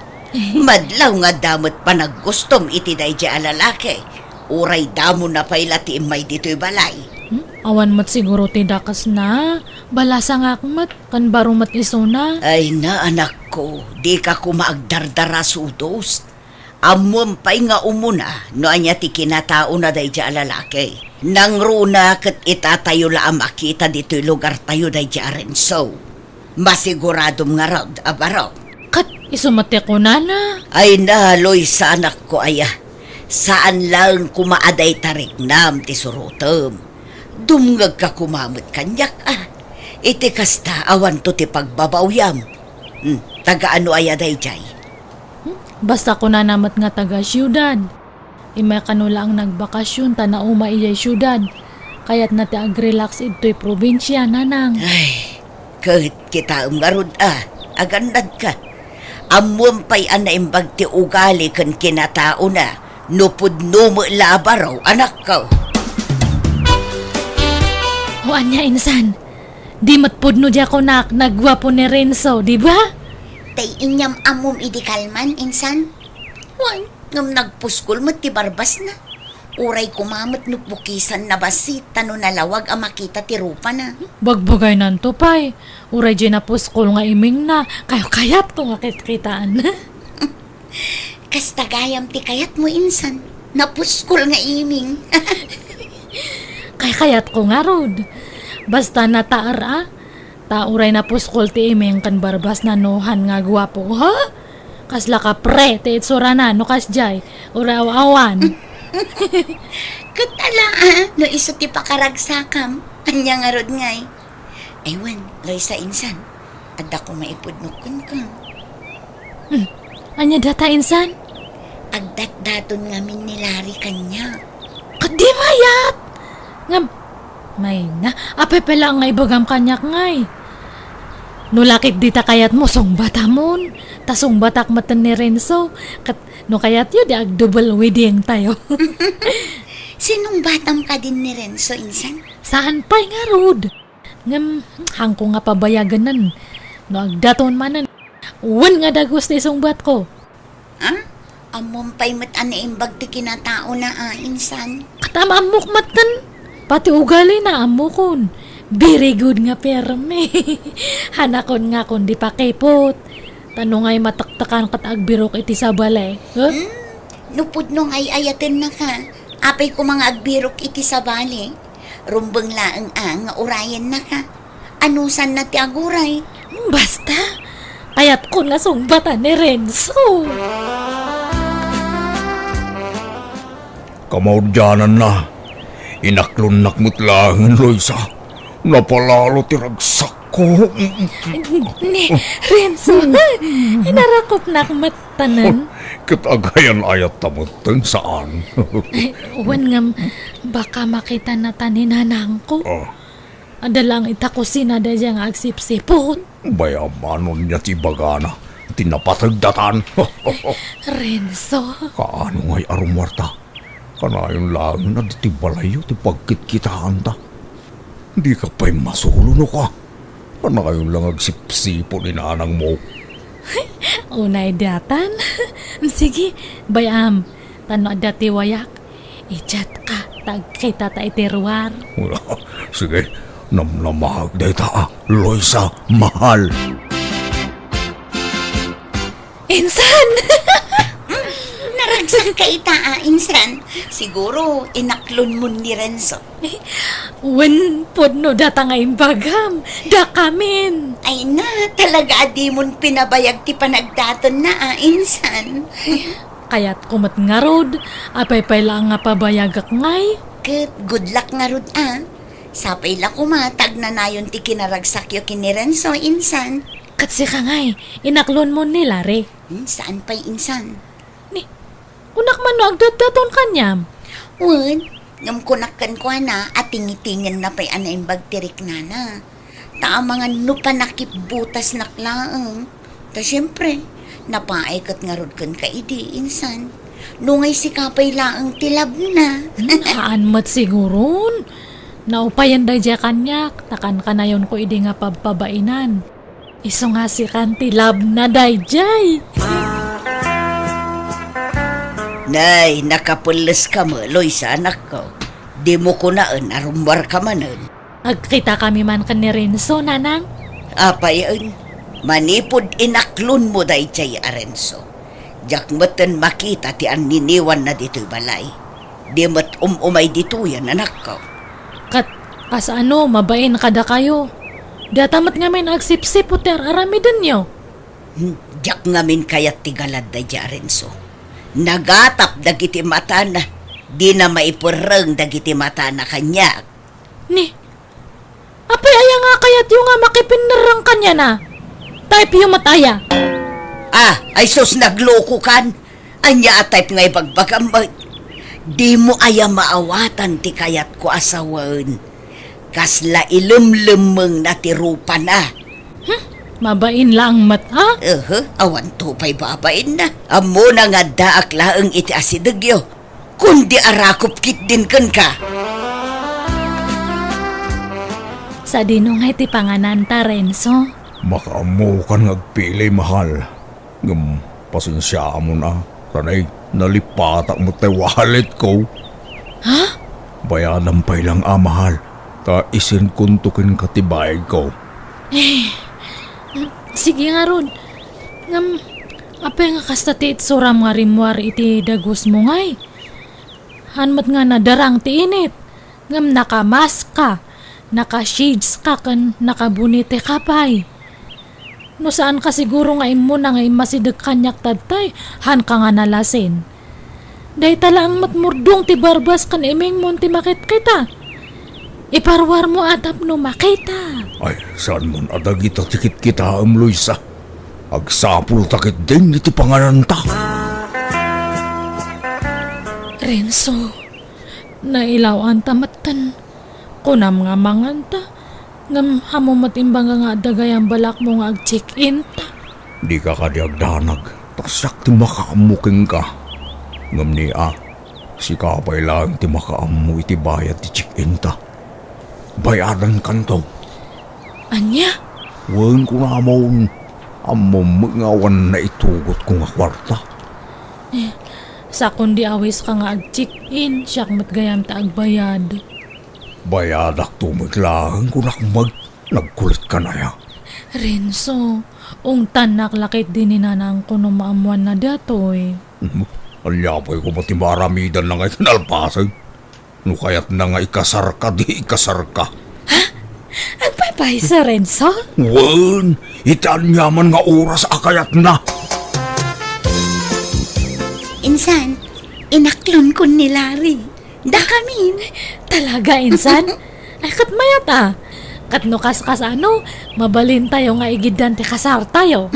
madlaw nga adda met panaggustom iti daydiay a lalaki. Uray damona pay la ti immay ditoy balay. Hmm? Awan met siguro ti dakesna. Balasangak met, ken baro met isuna. Ay na, anakko, dika koma agdardarasudos. Ammom pay nga umuna no ania ti kinataona daydiay a lalaki. Nangruna ket itatayo la a makita ditoy lugartayo daydiay a Renzo. Masiguradom ngarud a baro. Ket isu met ti kunana. Ay na, Loisa, anakko aya. Saan laeng koma a dayta riknam ti surotem. Dumngegka koma met kaniak, a. Iti kasta, awanto ti pagbabawyam. Hmm, taga ano aya daydiay? Hmm? Basta kunana met nga taga siudad. Immay kano laeng nagbakasyon ta nauma idiay siudad. Kayatna ti agrelax idtoy probinsia, nanang. Ay, ket kitaem ngarud a, agannadka. Ammom pay a naimbag ti ugali ken kinataona, no pudno met la a baro, anakko. O ania, insan? Di met pudno diay kunak, nagguapo ni Renzo, di ba? Tay inyam-ammom idi kalman, insan? Wen, ngem nagpuskol met ti barbasna. Uray koma met no pukisanna bassit, ta no nalawag a makita ti rupana. Bagbagaynanto pay. Uray diay napuskol nga imingna, kayo kayatko nga kitkitaan. Kasta gayam ti kayatmo, insan. Napuskol nga iming. Kaykayatko ngarud. Basta nataer a. Ta uray napuskol ti iming ken barbasna no han nga guapo, ha? Kasla kapre ti itsurana no kasdiay, uray aw-awan. Ket ala, a, no isu ti pakaragsakam, ania ngarud ngay? Ay wen, Loisa, insan, adda koma ipudnok kenka. Hmm. Ania data, insan? Agdatdaton ngamin ni Larry kaniak. Ket di mayat! Ngem, mayna, apay pay la nga ibagam kaniak ngay? No la ket dita kayatmo, sungbatamon. Ta sungbatak metten ni Renzo. Ket no kayatyo, di ag-double wedding tayo. Sinungbatam kadin ni Renzo, insan? Saan pay ngarud? Ngem, haanko nga pabayaganen. No agdaton manen, wen nga dagus ti sungbatko. Ha? Ammom pay met a naimbag ti kinataona a, insan? Ket am-ammok metten. Pati ugalina, ammokon. Very good nga permi. Hanakon nga kon di pakipot. Ta no ngay matektekan ket agbirok iti sabali. Huh? Hmm? No pudno nga ay-ayatennaka, apay koma nga agbirok iti sabali? Rumbeng laeng a nga urayennaka. Anusanna ti aguray? Basta, kayatkon nga sungbatan ni Renzo. Kamaudiananna, inaklonnak met laengen, Loisa. Napalalo ti ragsakko. Ni Renzo, inarakopnak met tanan. Ket agayan-ayatta metten, saan? Ay, wen ngem, baka makitana ta ni nanangko. Ah. Adda laeng ita kusina daydiay nga agsipsipot. Bay-am, anonia ti ibagana? Ti napategdatan. Renzo. Kaano ngay a rummuarta? Kanayon laeng a ditoy balayyo ti pagkitkitaanta. Dika pay masulo no ka. Kanayon lang agsipsipot ni nanangmo. Unay datan. Sige, bay-am. Ta no adda ti wayak, i-chat ka, ta agkita ta iti ruar. Sige, namnamaak dayta, a, Loisa, mahal. Insan! Naragsak ka ita, a, insan. Siguro, inaklonmon ni Renzo. Wen, pudno data nga imbagam. Dakamin. Ay na, talaga a dimon pinabayag ti panagdatonna, a, insan. Kayatko met ngarud, apay pay la nga pabayagak ngay. Ket good luck ngarud, a. Sapay la koma ta agnanayon ti kinaragsakyo ken ni Renzo, insan. Ket sika ngay, inaklonmo ni Larry. Hmm, saan pay insan? Ni, kunak man no agdatdaton kaniam. Wen, ngem kunak kenkuana a tingitingenna pay a naimbag ti riknana. Ta amangan no panakipbutasnak laeng. Ta siempre, napaay ket ngarud kenka idi, insan. No ngay sika pay laeng ti labna. Hmm, haan met siguron. Naupayen daydiay kaniak, ta kankanayonko idi nga pabpabainan. Isu nga sikan ti labna daydiay. Nay, nakapelleska met, Loisa, anakko. Dimo kunaen a rummuarka manen. Agkitakami man ken ni Renzo, nanang. Apayen, manipud inaklonmo daydiay a Renzo, diak metten makita ti anniniwanna ditoy balay. Di met um-umay ditoyen, anakko. Ket kasano, mabain kadakayo? Data met ngamin agsipsiput ti ar-aramidenyo. Hmm, diak ngamin kayat ti galad daydiay a Renzo. Nagatap dagiti matana. Dina maiperreng dagiti matana kaniak. Ni, apay aya nga kayatyo nga makipinnerreng kaniana? Type-yo met aya? Ah, ay sus, naglokokan. Ania a type nga ibagbagam met? Dimo aya maawatan ti kayatko a sawen? Kasla ilemlemmengna ti rupana. Hmm, mabain laeng met, a? Ehe, awanto pay babainna. Ammona nga addaak laeng iti asidegyo. Kundi arakop ketdin kenka. Sadino ngay ti pangananta, Renzo? Makaammokan nga agpili, mahal. Ngem pasensiaamon a, ta nay, nalipatak met tay walletko. Ha? Bayadam pay lang a, mahal, ta isendkonto kenka ti bayadko. Eh, sige ngarud. Ngem, apay nga kasta ti itsuram nga rimmuar iti dagusmo ngay? Haan met nga nadarang ti init, ngem nakamaska, nakashadeska ken nakaboneteka pay. No saanka siguro nga immuna nga immasideg kaniak tattay, haanka nga nalasin. Dayta laeng met murdong ti barbas ken imingmon ti makitkita. Iparuarmo a tapno makita. Ay, saanmon a dagita ti kitkitaem, Luisa. Agsapulta ketdin iti pangananta. Renzo, nailaw-anta metten. Kunam nga manganta, ngem ammo met imbag nga adda gayam balakmo nga ag-check-inta. Dika kadi agdanag, ta siak ti makaammo kenka. Ngem ni a, sika pay laeng ti makaammo iti bayad ti check-inta. Bayadankanto. Ania? Wen, kunamon, ammom met nga awan naitugotko nga kuarta. Eh, sakon di awiska nga ag-check-in, siak met gayam ta agbayad. Bayadakto met laeng, kunak met, nagkulitka aya? Renzo, ungtannak la ketdi ni nanangko no maammoanna datoy. Hmm, ania pay koma ti maaramidanna nga ikinalpasen? No kayatna nga ikasarka, di ikasarka. Ha? Agpaypayso, Renzo? Wen, iti aniaman nga oras a kayatna. Insan, inaklonko ni Larry. Dakamin. Talaga, insan? Ay, ket mayat a. Ket no kaskasano, mabalintayo nga igiddan ti kasartayo.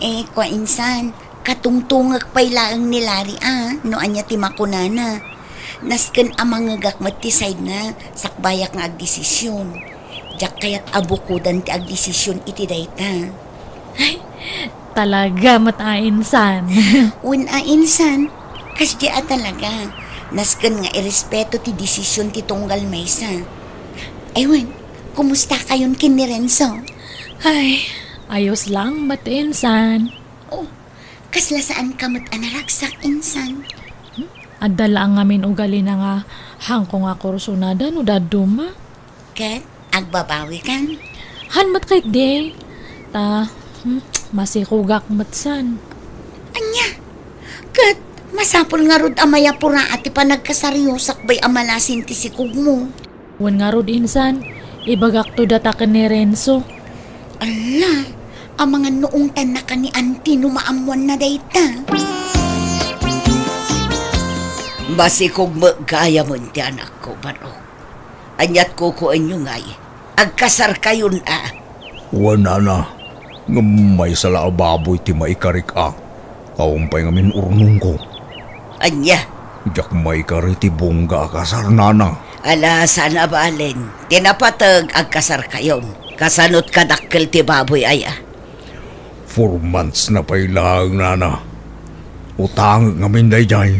Eh, kua, insan, katungtungek pay laeng ni Larry a no ania ti makunana. Nasken a mangegak met ti side-na, sakbayak nga agdesisyon. Diak kayat a bukodan ti agdesisyon iti dayta. Ay, talaga met a insan. Wen a insan, kasdi a talaga. Nasken nga irespeto ti desisyon ti tunggal maysa. Ay wen, kumustakayon ken ni Renzo? Ay, ayos lang met insan. Oh, kasla saanka met a naragsak, insan? Hmm? Adda laeng ngamin ugalina nga haanko nga kursunada no dadduma. Ket agbabawikan? Haan met ketdi. Ta, hmm, masikogak met san. Ania? Ket masapul ngarud a mayapuraa ti panagkasaryo sakbay a malasin ti sikogmo. Wen ngarud insan, ibagakto data ken ni Renzo. Alla, amangan no ungtannaka ni Auntie no maammoanna dayta. Masikog met gayamen ti anakko, Barok. Aniat kukuenyo ngay? Agkasarkayon a? Wen, nana. Ngem maysa la a baboy ti maikarik a. Awan pay ngamin urnongko. Ania? Diak maikari ti bungga a kasar, nanang. Ala, saan a balen. Ti napateg, agkasarkayon. Kasanot kadakkel ti baboy aya? Four months na pay laeng, nana. Utangek ngamin daydiay.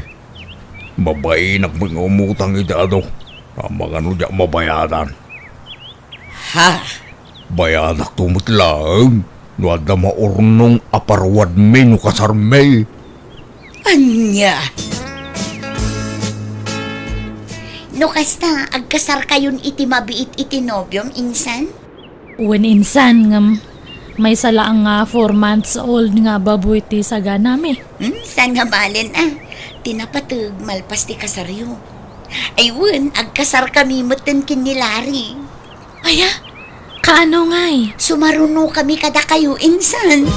Mabainak met nga umutang iti adu. Amangan no diak mabayadan. Ha? Bayadakto met laeng no adda maurnong a paruadmi no kasarmi. Ania? No kasta, agkasarkayon iti mabiit iti nobiom, insan? Wen, insan, ngem maysa laeng nga four months old nga baboy ti saganami. Hmm, saan nga balen a? Ti napateg, malpas ti kasaryo. Ay wen, agkasarkami metten ken ni Larry. Aya? Kaano ngay? Sumarunokami kadakayo, insan.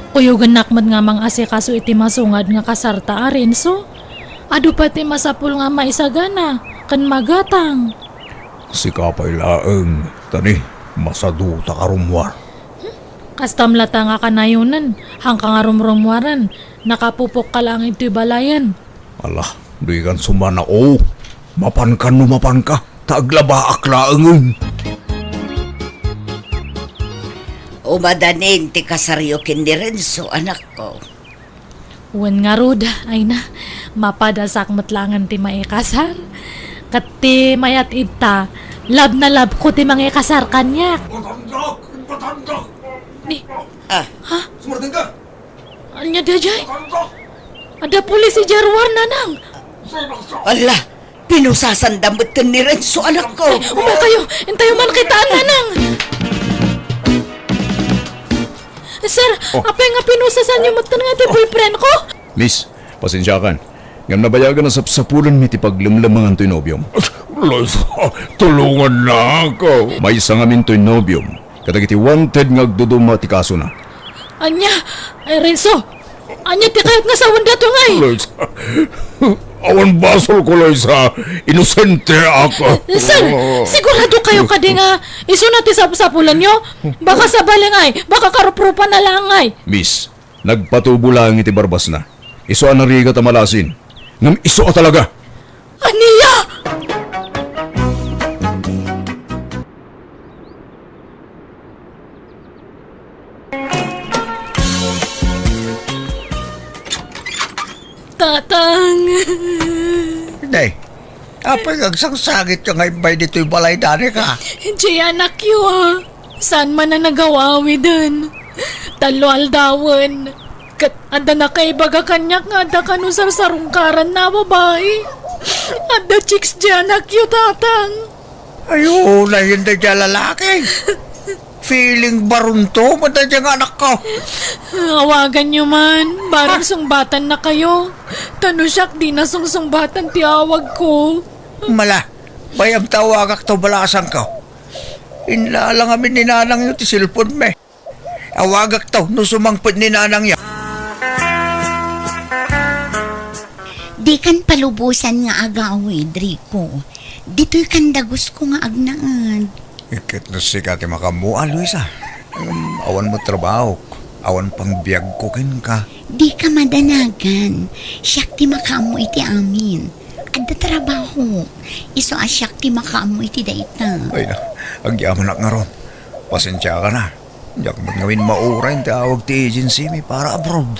Kuyogennak met nga mangasikaso iti masungad nga kasarta a, Renzo. Adu pay ti masapul nga maisagana ken magatang. Sika pay laeng, tani, masaduta ka rummuar. Kastam latta nga kanayonen, haanka nga rumrummuaren, nakapupokka laeng iti balayen. Ala, dikan sumanao. Mapanka no mapanka, ta aglabaak laengen. Umadanin ti kasaryo ken ni Renzo, anakko. Wen ngarud, ay na, mapadasak met laengen ti maikasar. Ket ti mayat ita, love na love ko ti mangikasar kaniak. Batandak! Batandak! Ni, Ah, ha? Sumardeng ka! Ania daydiay? Adda pulis idiay ruar, nanang. Ala, pinusasanda met ken ni Renzo, anakko. Umakayo, intayo man kitaan, nanang. Sir, Oh. apay nga pinusasanyo met ken nga ti boyfriend ko? Miss, pasensiakan. Ngem nabayagan a sapsapulenmi ti paglemlemangan toy nobiom. Loisa, tulongannak. Maysa ngamin toy nobiom. Kadagiti wanted nga agduduma ti kasona. Ania? Ay, Renzo! Ania ti kayat nga sawen dato ngay? Loisa, awan basolko, Loisa. Inosente ako. Sir, sigurado kayo kadi nga isuna ti sapsapulanyo? Baka sabali ngay, baka karuprupan na lang ngay. Miss, nagpatubo laeng iti barbasna. Isu a narigat a malasin. Ngem isu a talaga. Ania? Tatang. Day, apay nga agsangsangit ka nga imbay ditoy balay, Danica? Diay anakyo, ah. Saan man a nagaw-awiden. Tallo aldawen. Ket adda nakaibaga kaniak nga adda kano sarsarungkaranna a babai. Adda chicks diay anakyo, Tatang. Ay, unay, hindi diay lalaki. Feeling baronto, mata diay nga anakko. Awaganyo man, barang Ah. sungbatan na kayo. Ta no siak, di na sungsungbatan ti awag ko. Mala, bayam ta awagak ta balasang ko. Inlala ngamin ni nanangyo ti cellphone mi. Awagak to no sumangpet ni nanangyo. Dikan palubosan nga agawid, Rico. Ditoy kan dagusko nga agnaed. Ket no sika ti makaammo, Luisa. Ngem awan met trabahok, awan pang biagko kenka. Dika madanagan. Siak ti makaammo iti amin. Adda trabahok. Isu a siak ti makaammo iti dayta. Ay na, agyamanak ngarud. Pasensiakan a. Diak met ngamin mauray ti awag ti agency mi para abroad.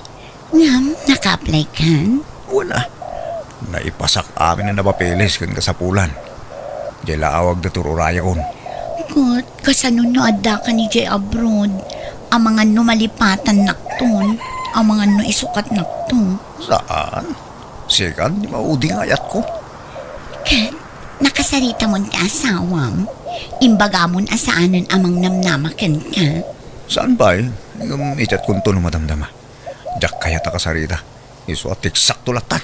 Ngem, naka-apply kan? Wen a. Naipasak amin a napapeles ken kasapulan. Diay la awag da tur urayakon. Ket, kasano no adda kan idiay abroad? Amangan no malipatannakton? Amangan no isukatnakto? Saan? Sikan, di maudi nga ayatko. Ket, nakasaritamon ti asawam? Imbagamon a saanen a mangnamnama kenka? Saan pay? Ngem itiatkonto no madamdama. Diak kayat a kasarita. Isu a tiksakto lattan.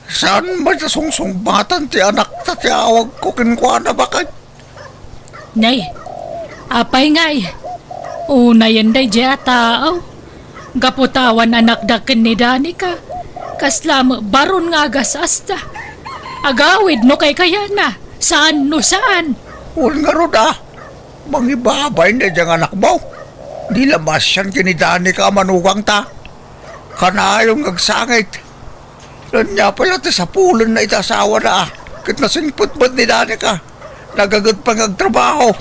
Saan met a sungsungbatan ti anakta ti awagko kenkuana, baket? Nay, apay ngay? Unayen daydiay a tao. Gapu ta awan anakda ken ni Danica, kasla met baron nga agas-asta. Agawid no kaykayana, Saan no saan? Wen ngarud a, mangibabay daydiay nga anakmo. Di la masian ken ni Danica a manugangta. Kanayon nga agsangit. Ania pay la ti sapulenna iti asawana a ket nasingpet met ni Danica. Nagaget pay nga agtrabaho.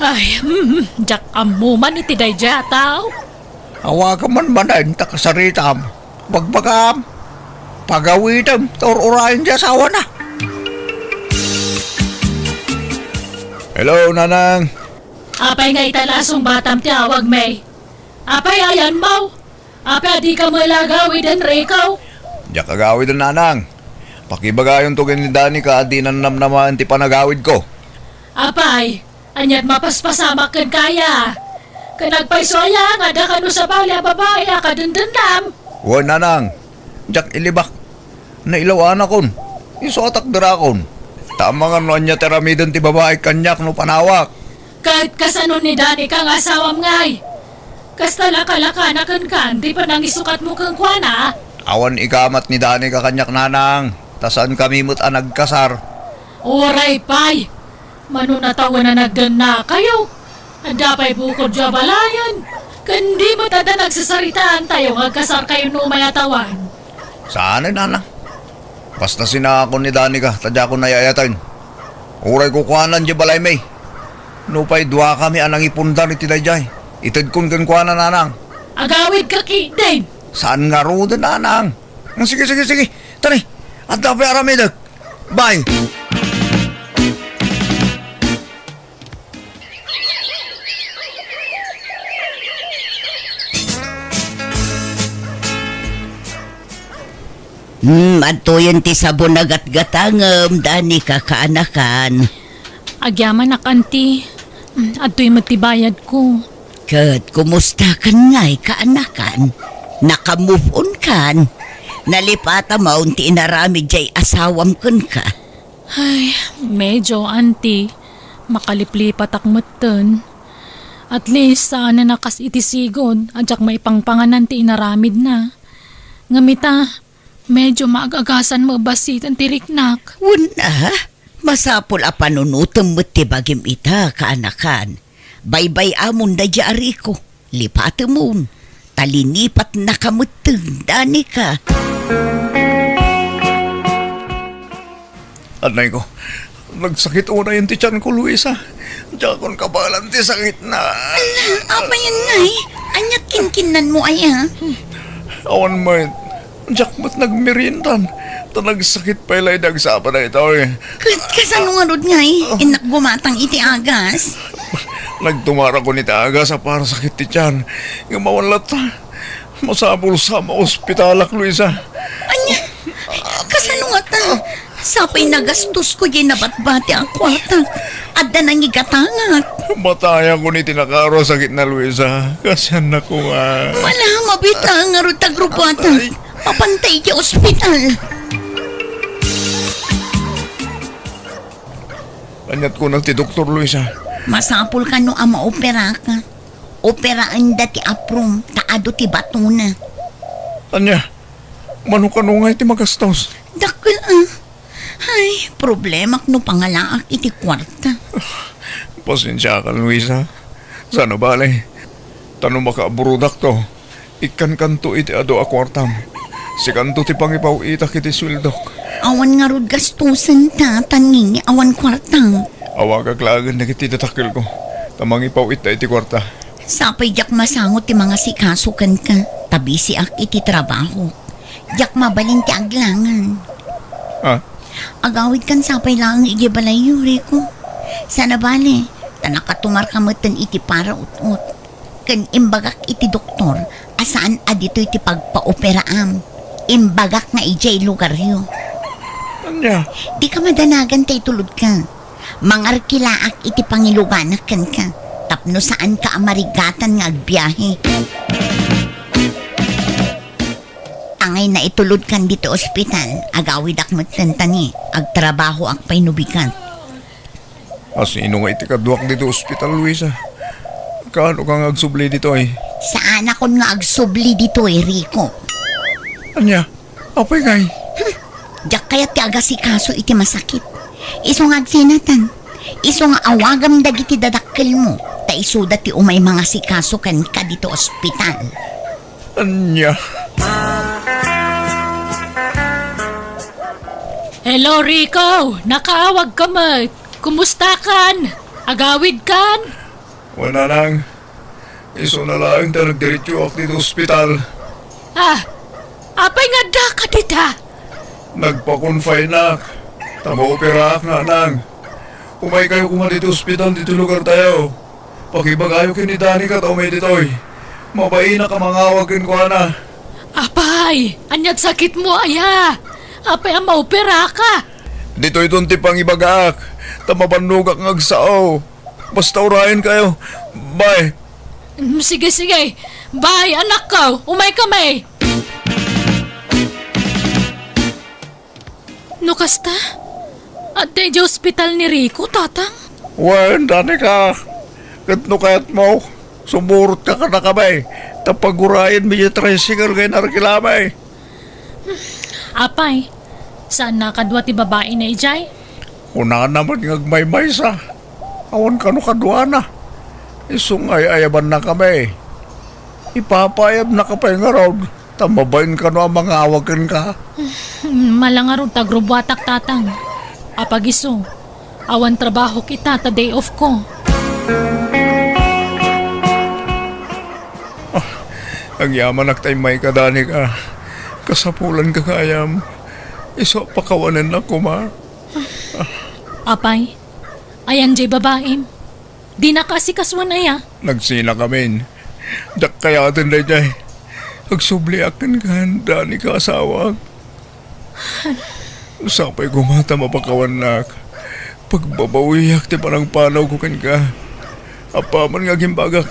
Ay, mm, diak ammo man iti daydiay a tao. Awagam man manen ta kasaritam. Bagbagam, pagawidem ta ur-urayen ti asawana. Hello, Nanang. Apay nga ita la a sungbatam ti awagmi? Apay ayanmo? Apay a dika met la agawiden, Rico? Diak agawiden, Nanang. Pakibagayonto ken ni Danica a dinan namnamaen ti panagawidko. Apay, ania't mapaspasamak kenka aya? Ken agpayso aya nga adda kano sabali a babai a kadendennam? Wen, Nanang. Diak ilibak. Nailawanakon. Isu a takderakon. Ta amangan no ania ti aramiden ti babai kaniak no panawak. Ket kasano ni Danica nga asawam ngay? Kasta la kalakana kenka ti panangisukatmo kenkuana? Awan ikamat ni Danica kaniak, Nanang, ta saankami met a nagkasar. Uray pay! Mano natawen a nagdennakayo? Adda pay bukodyo a balayen? Ken di met adda nagsasaritaantayo nga agkasarkayo no umay a tawen? Saan, Nanang. Basta sinaakon ni Danica ta diakon ay-ayaten. Uray kukuanan diay balaymi. Nupay duakami a nangipundar iti daydiay, itedkon kenkuana, Nanang. Agawidka ketdin. Saan ngaruden, Nanang. Sige, sige, sige. Tani, adda pay aramidek. Bye. Hmm, adtoyen ti sabon a gatgatangem, Danica, kaanakan. Agyamanak, Auntie. Hmm, adtoy met ti bayadko. Ket kumustakan ngay, kaanakan? Naka-move on kan? Nalipatamaon ti inaramid diay asawam kenka? Ay, medyo, Auntie. Makaliplipatak metten. At least, saanen a kas iti sigud a diak maipangpanganan ti inaramidna. Ngem ita, medyo maag-agasan met bassiten ti riknak. Wen a, masapul a panunotem met ti bagim ita, kaanakan. Baybay-amon daydiay a Rico. Lipatemon, ta linipatnaka metten, Danica. Anay ko, nagsakit unayen ti tianko, Luisa. Diakon kabaelan ti sakitna. Ala, apayen ngay? Ania't kinkinnanmo aya? Awan met. Diak met nagmeriendan, ta nagsakit pay la idi agsapa daytoy. Ket kasano ngarud ngay? Innak gumatang iti agas. Nagtumarakon iti agas a para sakit ti tian. Ngem awan latta. Masapul sa maospitalak, Luisa. Ania? Kasano ngata? Sapay nagastosko diay nabatbati a kuarta. Adda nangigatangak. Matayakon iti nakaro a sakitna, Luisa. Kasiannako nga. Mala, mabita ngarud ta grupuata. Ay. Mapantay iti ospital. Ania't kunak ti doktor, Luisa? Masapul kano a maoperaka. Operaenda ti aprom, ta adu ti batona. Ania? Mano kano ngay ti magastos? Dakkel a. Ay, problemak no pangalaak iti kuarta. Pasensiakan, Luisa. Saan a bale. Ta no makaabrodakto, ikkankanto iti adu a kuartam. Sikanto ti pangipaw-itak iti sueldok. Awan ngarud gastosen ta, tangi, awan kuarta. Awagak laengen dagiti dadakkelko, ta mangipaw-itta iti kuarta. Sapay diak masango ti mangasikaso kenka, ta bisiak iti trabaho. Diak mabalin ti aglangan. Ah? Agawidkan sapay laeng idiay balayyo, Rico. Saan a bale, ta nakatumarka metten iti para ut-ot. Ken imbagak iti doktor a saan a ditoy ti pagpaoperaam. Imbagak nga idiay lugaryo. Ania? Dika madanagan ta itulodka. Mangarkilaak iti pangiluganak kenka tapno saanka a marigatan nga agbiahe. Angay naitulodkan ditoy ospital, agawidak metten ta ni agtrabahoak pay no bigat. Asino nga iti kaduak ditoy ospital, Luisa? Kaano ka nga agsubli ditoy? Saanakon nga agsubli ditoy, Rico. Ania? Apay ngay? Hmm. Diak kayat ti agasikaso iti masakit. Isu nga agsinatan. Isu nga awagam dagiti dadakkelmo, ta isuda ti umay mangasikaso kenka dito ospital. Ania? Hello, Rico! Nakaawagka met! Kumustakan? Agawidkan? Wen, nanang. Isuna laeng ta nagdiretsoak ditoy ospital. Ah, apay nga addaka dita? Nagpa-confineak, ta maoperaak, nanang. Umaykayo koma ditoy ospital ditoy lugartayo. Pakibagayo ken ni Danica ta umay ditoy. Mabainak a mangawag kenkuana. Apay, ania't sakitmo aya? Apay a maoperaka? Ditoyton ti pangibagaak, ta mabannogak nga agsao. Basta urayenkayo. Bye. Mm, sige, sige. Bye, anakko. Umaykami. No kasta, adda idiay ospital ni Rico, Tatang? Wen, Danica. Ket no kayatmo, sumurotka kadakami. Ta pagurayenmi diay tricycle nga inarkilami. Apay, saan a kadua ti babaina idiay? Kunana met nga agmaymaysa. Awan kano kaduana. Isu nga ay-ayabannakami. Ipapaayabnaka pay ngarud, ta mabain kano a mangawag kenka. Mala ngarud ta agrubbuatak, Tatang. Apag isu, awan trabahok ita ta day off ko. Ah, agyamanak ta immayka, Danica. Kasapulanka gayam. Isu a pakawanennak koma. Apay, ayan diay babaim? Dinaka asikasuan aya? Nagsinakamin. Diak kayaten daydiay. Agsubliak kenka, Danica, asawak. Sapay koma ta mapakawannak. Pagbabawiak ti panangpanawko kenka. Apaman nga agimbagak,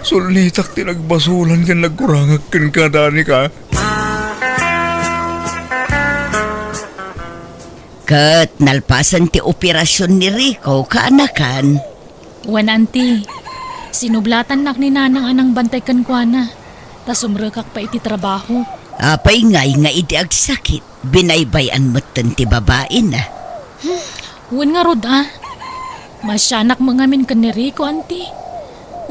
sulnitak ti nagbasolan ken nagkurangak kenka, Danica. Ket nalpasen ti operasion ni Rico, kaanakan? Wen, Auntie. Sinublatannak ni Nanang a nangbantay kenkuana, ta sumrekak pay iti trabaho. Apay ngay nga idi agsakit, binaybay-an metten ti babaina? Hmm, wen ngarud a. Masianak met ngamin ken ni Rico, Auntie.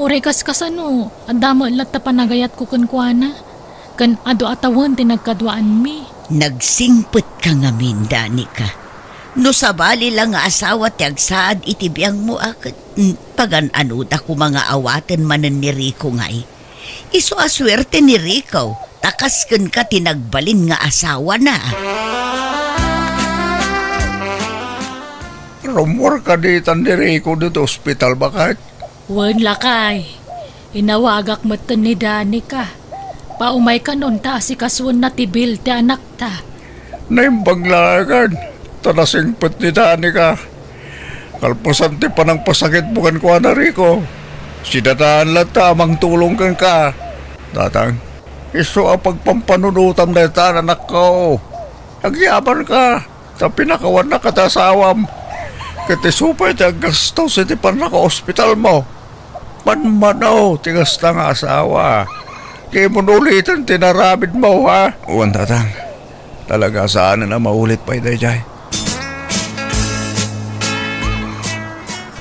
Uray kaskasano, adda met latta panagayatko kenkuana. Ken adu a tawen ti nagkaduaanmi. Nagsingpetka ngamin, Danica. No sabali la nga asawa ti agsaad iti biangmo a ket, mm, pagan-anoda koma nga awaten manen ni Rico ngay. Isu a suerte ni Rico, ta kas kenka ti nagbalin nga asawana. Rummuar kadi tan ni Rico ditoy ospital, baket? Wen, lakay. Inawagak metten ni Danica. Paumay kanon ta asikasuenna ti bill ti anakta. Naimbag laeng, ta nasingpet ni Danica. Kalpasan ti panangpasakitmo kenkuana, Rico, sidataen latta a mangtulong kenka. Tatang, isu a pagpampanunotam dayta, anakko. Agyamanka. Ta pinakawannaka ti asawam. Ket isu pay ti aggastos iti pannakaospitalmo. Manmano ti kasta nga asawa. Dimo uliten ti inaramidmo, ha? Wen, Tatang. Talaga saanen a maulit pay daydiay.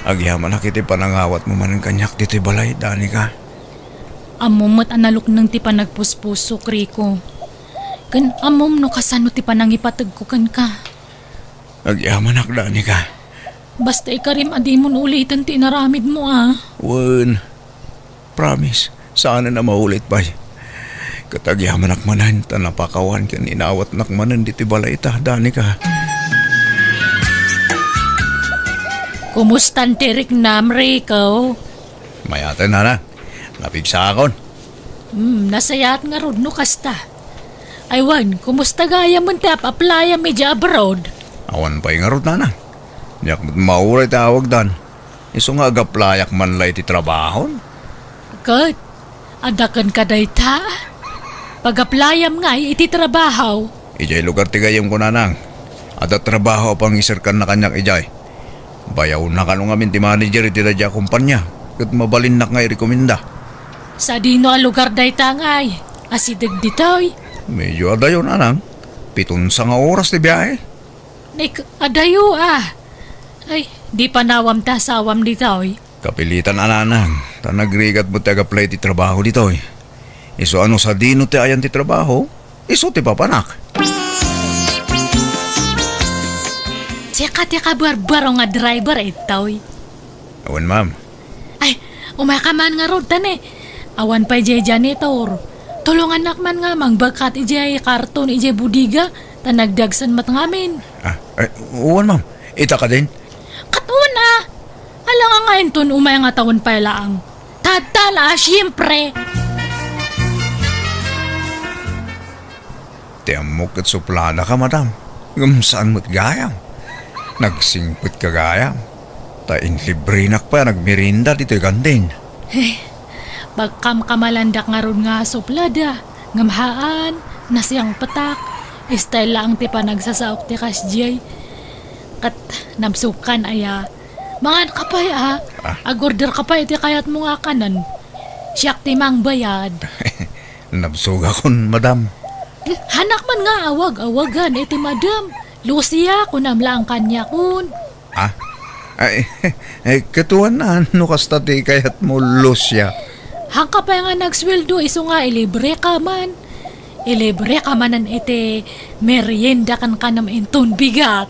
Agyamanak iti panangawatmo manen kaniak ditoy balay, Danica. Ammom met a nalukneng ti panagpuspusok, Rico. Ken ammom no kasano ti panangipategko kenka. Agyamanak, Danica. Basta ikarim a dimon uliten ti inaramidmo, a. Wen, promise, saanen a maulit pay. Ket agyamanak manen ta napakawan ken inawatnak manen ditoy balayta, Danica. Kumustan ti riknam, Rico? Mayaten, Nana. Napigsaakon. Hmm, nasayaat ngarud no kasta. Ay wen, kumusta gayam ti ap-aplayam idiay abroad? Awan pay ngarud, Nana. Diak met mauray ti awagdan. Isu nga agaplayak man la iti trabahon. Ket, adda kenka dayta? Pagaplayam ngay iti trabaho. Idiay lugar ti gayyemko, Nanang. Adda trabaho a pangiserkanna kaniak idiay. Bayawna kano ngamin ti manager iti daydiay a kompania, ket mabalinnak nga irekomenda. Sadino a lugar dayta ngay? Asideg ditoy? Medyo adayo, Nanang. Piton sanga oras ti biahe. Nek, adayo, a. Ay, di panawam ti asawam ditoy. Kapilitan a nanang, ta nagrigat met ti ag-apply ti trabaho ditoy. Isu a no sadino ti ayan ti trabaho, isu ti papanak. Sika ti kabarbaro nga driver, itoy. Awan, ma'am. Ay, umayka man ngarud, tani. Awan pay jay janitor. Tulongannak man nga mangbagkat ijay karton ijay budiga, ta nagdagsen met ngamin. Ah, ay, awan, ma'am. Ita kadin? Ket una, ala nga nga inton umay nga tawen pay laang. Tatta na, siyempre. Ti ammok ket supladaka, madam. Ngem saan met gayam. Nagsingpet ka gayam. Ta inlibrenak pay a nagmerienda ditoy kantin. Eh, pagkamkamalandak ngarud nga suplada. Ngem haan, nasingpetak. Style laeng ti panagsasaok ti kasdiay. Ket nabsogkan aya. Mangan ka pay, a. Ah. Ag-order ka pay iti kayatmo nga kanen. Siak ti mangbayad. Nabsogakon, madam. Hanak man nga awag-awagan iti madam. Lucia, kunam laeng kaniakon. Ah? Ay, ay, katuan na, no kasta ti kayatmo, Lucia. Hanka pay nga nagsueldo, isu nga ilibre ka man. Ilibre ka manen iti merienda ken kanem inton bigat.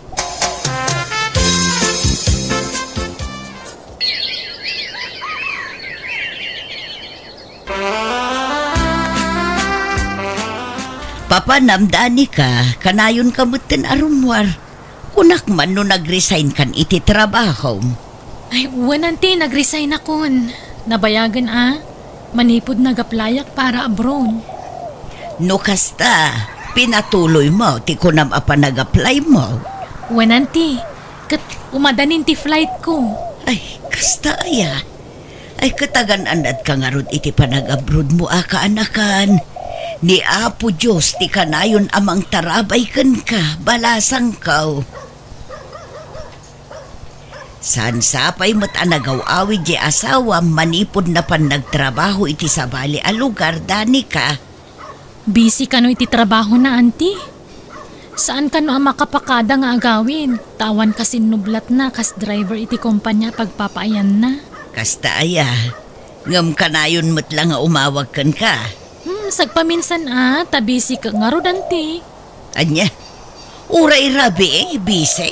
Papanam, Danica, kanayonka metten a rummuar. Kunak man no nag-resign kan iti trabahom. Ay, wen, auntie, nag-resign akon. Nabayagen a, manipud nag-applyak para abroad. No kasta, pinatuloy mo ti kunam a panag-apply mo. Wen, auntie, ket umadanin ti flight ko. Ay, kasta aya. Ay, ket agan-annadka ngarud iti panag-abroad mo a kaanakan. Ni Apo Dios ti kanayon a mangtarabay kenka, balasangko. Saan sapay met a nagaw-awid ti asawam manipud napan nagtrabaho iti sabali a lugar, Danica. Busy kano iti trabahona, auntie? Saan kano a makapakada nga agawid, ta awan kasinnublatna kas driver iti kompania a pagpapaayanna. Kasta aya, ngem kanayon met la nga umawag kenka. Hmm, sagpaminsan a, ta busy ka ngarud, auntie. Ania? Uray rabii, busy?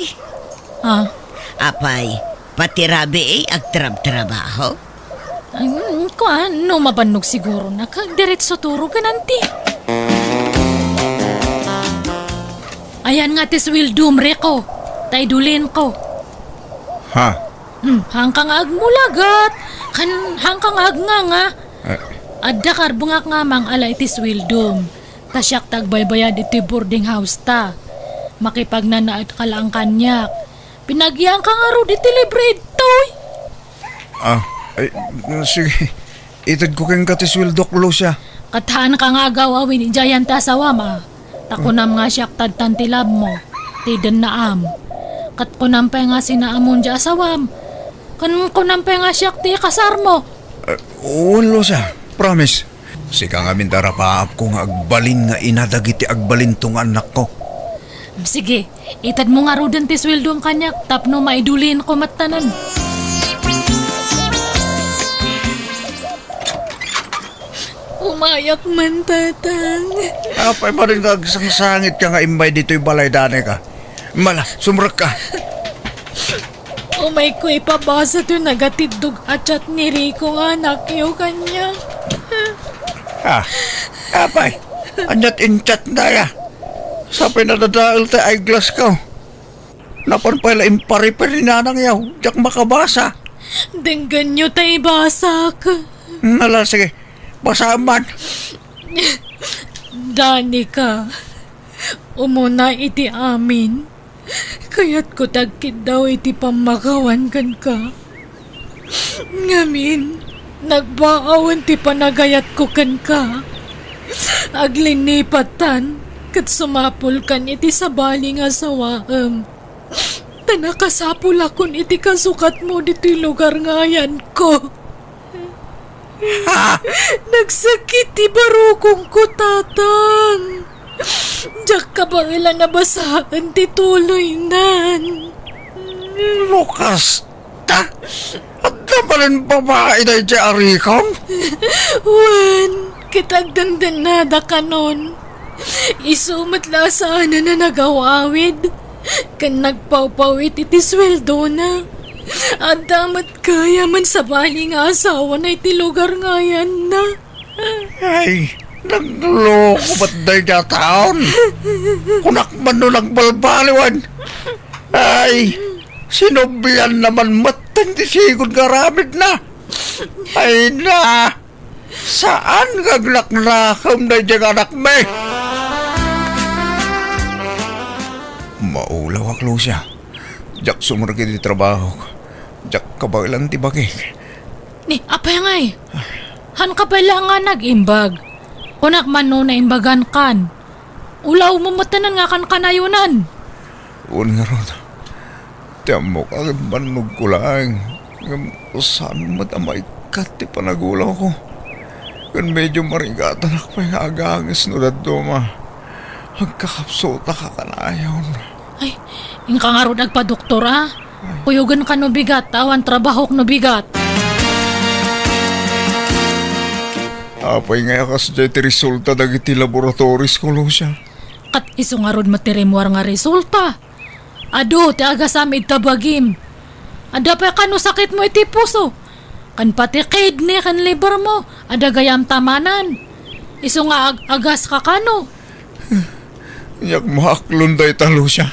Ah. Apay, pati rabii agtrabtrabaho? Ay, mm, kuan, no mabannog siguro na, kag diretso turo gananti. Ayan nga ti sueldom, Rico. Ta idulinko. Ha? Hmm, hangka nga agmulagat. Kan, hangka nga agnganga. Eh. Adda karbengak nga mangala iti sueldom. Ta siak ti agbaybayad iti boarding house ta. Makipagnanaed ka laeng kaniak. Pinagiangka ngarud iti libre ditoy. Ah, ay, sige. Itedko kenka ti sueldok, Lucia. Ket haanka nga agaw-awin idiay ti asawam, a. Ta kunam nga siak ti addan ti labmo, ti dennaam. Ket kunam pay nga sinaamon ti asawam. Ken kunam pay nga siak ti ikasarmo. Eh, wen, Lucia. Promise. Sika ngamin ti arapaapko nga agbalin nga ina dagiti agbalinto nga annakko. Sige, itedmo ngaruden ti sueldom kaniak tapno maidulinko metten. Umayak man, Tatang. Apay, manen nga agsangsangitka nga immay ditoy balay, Danica? Mala, sumrekka. Umayko ipabasa toy nagatiddog a chat ni Rico nga anakyo kaniak. Ah, apay, ania't in-chatna aya? Sapay nadadael ti eyeglassko. Napan pay la impa-repair ni nanangyo, diak makabasa. Denggenyo ta ibasak. Ala, sige, basaem man. Danica, umuna iti amin, kayatko ti agkiddaw iti pammakawan kenka. Ngamin, nagbaawen ti panagayatko kenka. Aglinnipattan ket sumapulkan iti sabali nga asawaem. Ta nakasapulakon iti kasukatmo ditoy lugar nga ayanko. Ha? Nagsakit ti barukongko, Tatang. Diak kabaelan a basaen ti tuloynan. No kasta, adda manen babai daydiay a Rico? Wen, ket agdendennada kanon. Isu met la a saanen a nagaw-awid ken nagpawpawit iti sueldona. Adda met gayam a sabali nga asawana iti lugar nga ayanna. Ay, nagloko met daydiay a taon. Kunak man no nagbalbaliwen. Ay, sinublianna man metten ti sigud nga aramidna. Ay na, saan nga agnaknakem daydiay nga anakmi? Maulawak, Lucia. Diak sumrek iti trabahok. Diak kabaelan ti bagik. Ni, apay ngay? Hanka pay la nga nag-imbag. Kunak man no naimbagankan. Ulawmo metten nga kankanayonan. Wen ngarud, ti ammok a ket bannogko laeng, ngem saan met a maikkat ti panagulawko. Ken medio marigatanak pay nga agangis no dadduma. Agkakapsutak a kanayon. Ay, inka ngarud agpadoktor, a? Kuyogenka no bigat, awan trabahok no bigat. Apay ngay a kasdiay ti resulta dagiti laboratorisko, Lucia? Ket isu ngarud met ti rimmuar nga resulta. Adu ti agasam ita bagim. Adda pay kano sakitmo iti puso. Ken pati kidney ken liver mo, adda gayam tamanan. Isu nga ag-, agaska kano. Diak maaklon dayta, Lucia.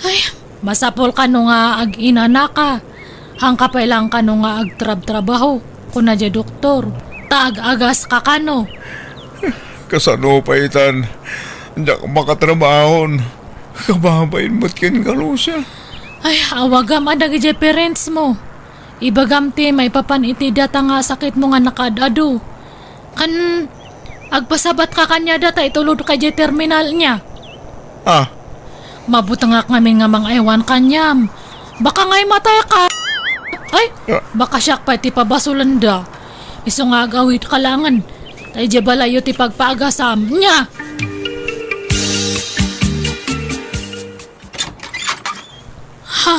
Ay, masapul kano nga ag-inanaka. Hanka pay lang kano nga agtrabtrabaho, kuna diay doktor. Ta ag-agaska kano. Kasano pay itan? Diak makatrabahon. Kababain met kenka, Lucia. Ay, awagam a dagidiay parents mo. Ibagam ti maipapan iti data nga sakitmo nga nakaad-adu. Kan agpasabatka kaniada ta itulodka idiay terminal niya. Ah. Mabutengak ngamin nga mangaywan kaniam. Baka ngay matayka. Ay, ah, baka siak pay ti pabasolenda. Isu nga ag-awidka laengen. Ta idiay balayyo ti pagpaagasam. Nia! Ha?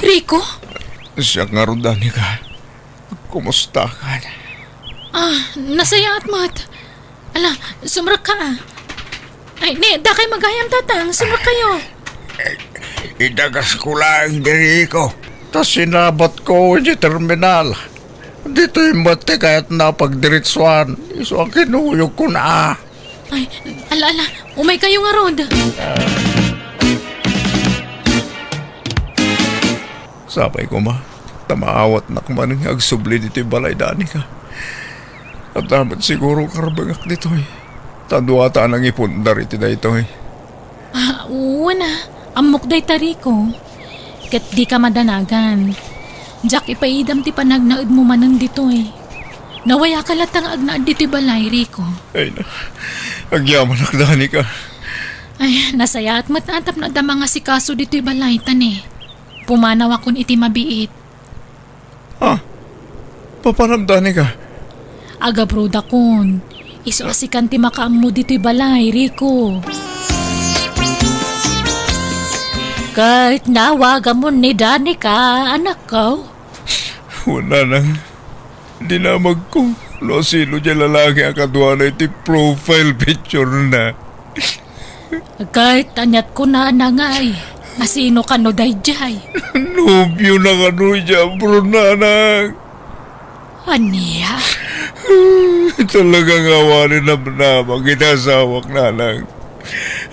Rico? Siak ngarud, Danica. Kumustakan? Ah, nasayaat met. Ala, sumrekka, a. Ay, ni, dakay magayam, tatang. Sumrekkayo. Idagasko laeng ni Rico. Ta sinabatko idiay terminal. Ditoy met ti kayatna a pagdiretsuan. Isu a kinuyogkon, a. Ay, ala, ala. Umaykayo ngarud. Sapay koma, ta maawatnak manen nga agsubli ditoy balay, Danica. Adda met siguro karbengak ditoy. Ta dua ta a nangipundar iti daytoy. Ah, wen a. Ammok dayta, Rico. Ket dika madanagan. Diak ipaidam ti panagnaedmo manen ditoy. Nawayaka latta nga agnaed ditoy balay, Rico. Ay na, agyamanak, Danica. Ay, nasayaat met a tapno adda mangasikaso ditoy balay, ta ni, pumanawakon iti mabiit. Ah, papanam, Danica? Agabrodakon. Isu a sikan ti makaammo ditoy balay, Rico. Ket nawagamon ni Danica, anakko. Wen, nanang. Dinamagko no asino diay lalaki a kaduana iti profile picture na. Ket aniat kunana ngay, asino kano daydiay? Nobio na kano idiay abroad, nanang. Ania? Talaga nga awanen namnama iti asawak, nanang.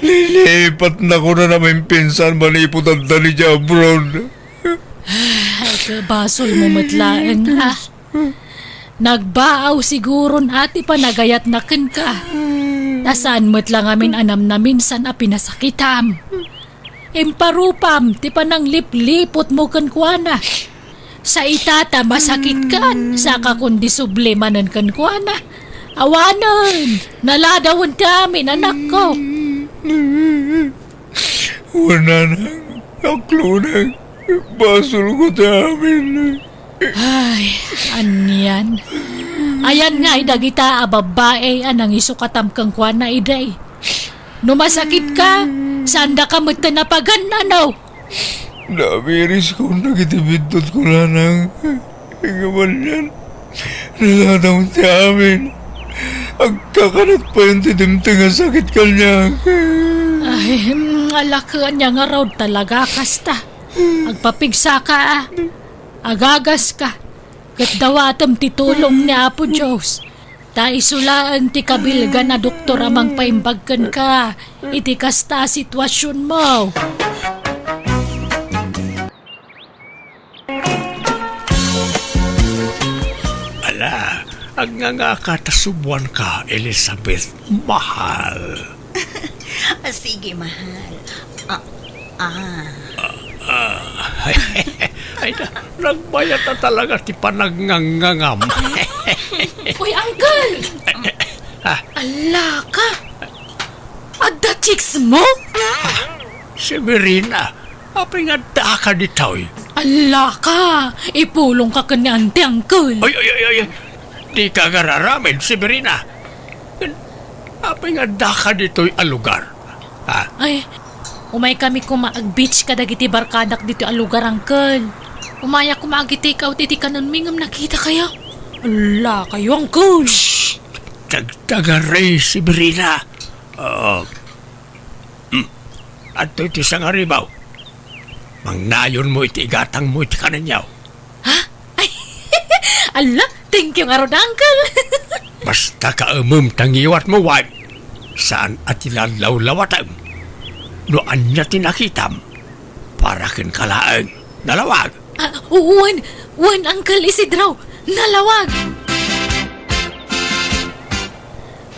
Lilipat na kunana maminsan manipud adda idiay abroad. Ay, basolmo met laeng, a. Nagbaaw siguron a ti panagayatna kenka. Ta saan met la ngamin a namnaminsan a pinasakitam. Imparupam ti pananglipliputmo kenkuana. Sa ita ta masakitkan, saka kundi subli manen kenkuana. Awanen, naladawen ti amin, anakko. Wen, nanang, aklonang, basolko ti amin. Ay, anian. Ayan ngay dagita a babbai a nangisukatam kenkuana idi. No masakitka, saandaka metten a pagan-ano? Naamiris ko dagiti biddutko, nanang. Ngem anian, nadadaw ti amin. Agkakanat payen ti dimteng a sakit kaniak. Ay, hmm, alak, ania ngarud talaga kasta. Agpapigsaka, a. Agagaska. Ket dawatem ti tulong ni Apo Dios. Ta isu laeng ti kabilgan a doktor a mangpaimbag kenka iti kasta a situasionmo. Ala, agngangaka ta subuanka, Elizabeth, mahal. Ah, sige, mahal. Ah, ah. Ah, ay, ay, na-, nagbayat na talaga ti panagngangngangam. Uy, Uncle! Ah. Ala ka! Adda chicks mo? Ah, Severina, apay nga addaka ditoy? Ala ka! Ipulong ka ken ni Auntie, Uncle. Ay, ay, ay, ay, ay. Di ka agar-aramid, Severina. Apay nga addaka ditoy a lugar? Ha? Ay, umay kami koma ag-beach kadagiti barkadak ditoy a lugar, Uncle. Umaya koma agi-take out iti kanenmi ngem nakitakayo. Ala kayo, Uncle. Shh! Tagtagari, Severina. Ah, hmm. Adtoy ti sangaribaw. Mangnayonmo iti igatangmo iti kanenyo. Ha? Ay, ala, thank you ngarud, Uncle. Basta kaemem ta ngiwatmo, wen. Saan a ti lallawlawatem. No ania ti nakitam, para kenka laeng. Nalawag. Ah, wen, wen, Uncle Isidro. Nalawag.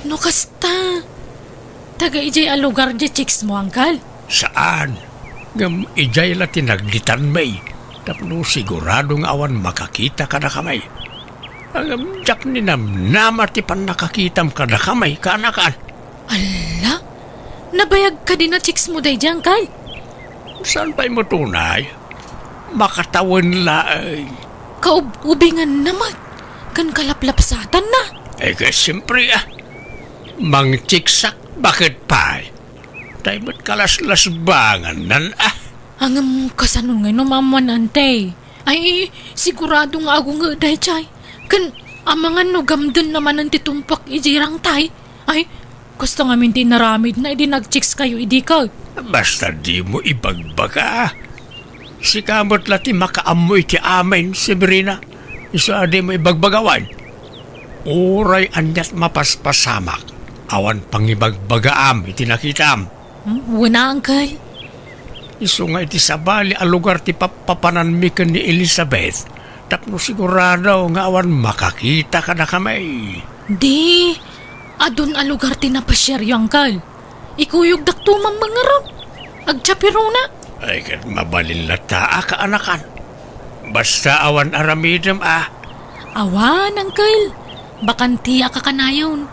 No kasta, taga idiay a lugar diay chicks mo, Uncle? Saan. Ngem idiay la ti nagditanmi tapno sigurado nga awan makakita kadakami. Ngem diak ninamnama ti pannakakitam kadakami, kaanakan. Ala, nabayag kadi a chicks mo daydiay, Uncle? Saan pay met unay? Makatawen laeng. Kaub-ubinganna met ken kalaplapsatanna. Ay, ket siempre, ah. Mangchiksak, baket pay. Tay met kalaslasbangannan, ah. Ngem kasano ngay no maammoan, Auntie? Ay, sigurado nga agunget daydiay. Ken amangan no gamdenna manen ti tumpak idiay rangtay. Ay, kasta ngamin ti inaramidna idi nagchicks kayo idi ket. Basta dimo ibagbaga. Sika met la ti makaammo iti amin, Severina. Isu a dimo ibagbaga wen. Uray aniat mapaspasamak, awan pangibagbagaam iti nakitam. Hmm? Wen a, Uncle. Isu nga iti sabali a lugar ti pappapananmi ken ni Elizabeth tapno sigurado nga awan makakita kadakami. Di, adun a lugar ti napasiaryo, Uncle. Ikuyogdakto man ngarud. Agchapirona. Ay, ket mabalin latta a kaanakan. Basta awan aramidem a. Awan, Uncle. Bakantiak a kanayon.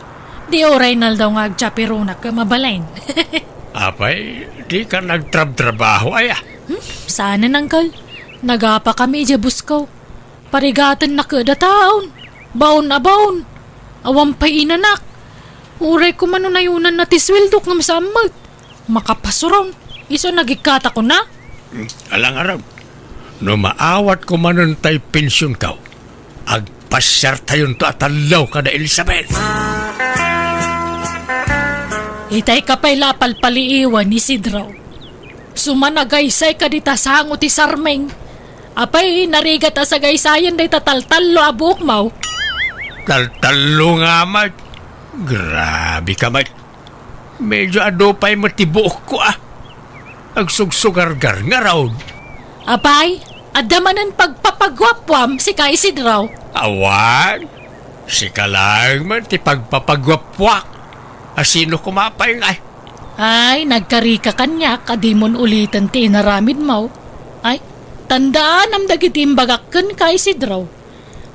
Di uray naldaw nga agchapirona ket mabalin. Apay, dika nagtrabtrabaho, aya? Hmm, saanen, Uncle. Nagapa kami idiay busko. Parigatenna ket a taon. Baon a baon. Awan pay inanak. Uray koma no nayunanna ti sueldok ngem saan met. Makapasuron. Isu a nagikkatakon a. Hmm, ala ngarud. No maawatko manen tay pensionko, agpasiartayonto a tallo kada Elizabeth. Itay ka pay la a palpaliiwen, Isidro. Sumanagaysay ka dita sango ti sarming. Apay, narigat a sagaysayan dayta taltallo a buokmo. Taltallo nga met. Grabe ka met. Medyo adu pay met ti buokko, ah. Agsugsugargar ngarud. Apay, adda manen pagpapaguapuam, sika Isidro? Awan. Sika laeng met ti pagpapaguapuak. A sino koma pay ngay? Ay, nagkarika kaniak a dimon uliten ti inaramidmo. Ay, tandaanam dagiti imbagak kenka, Isidro.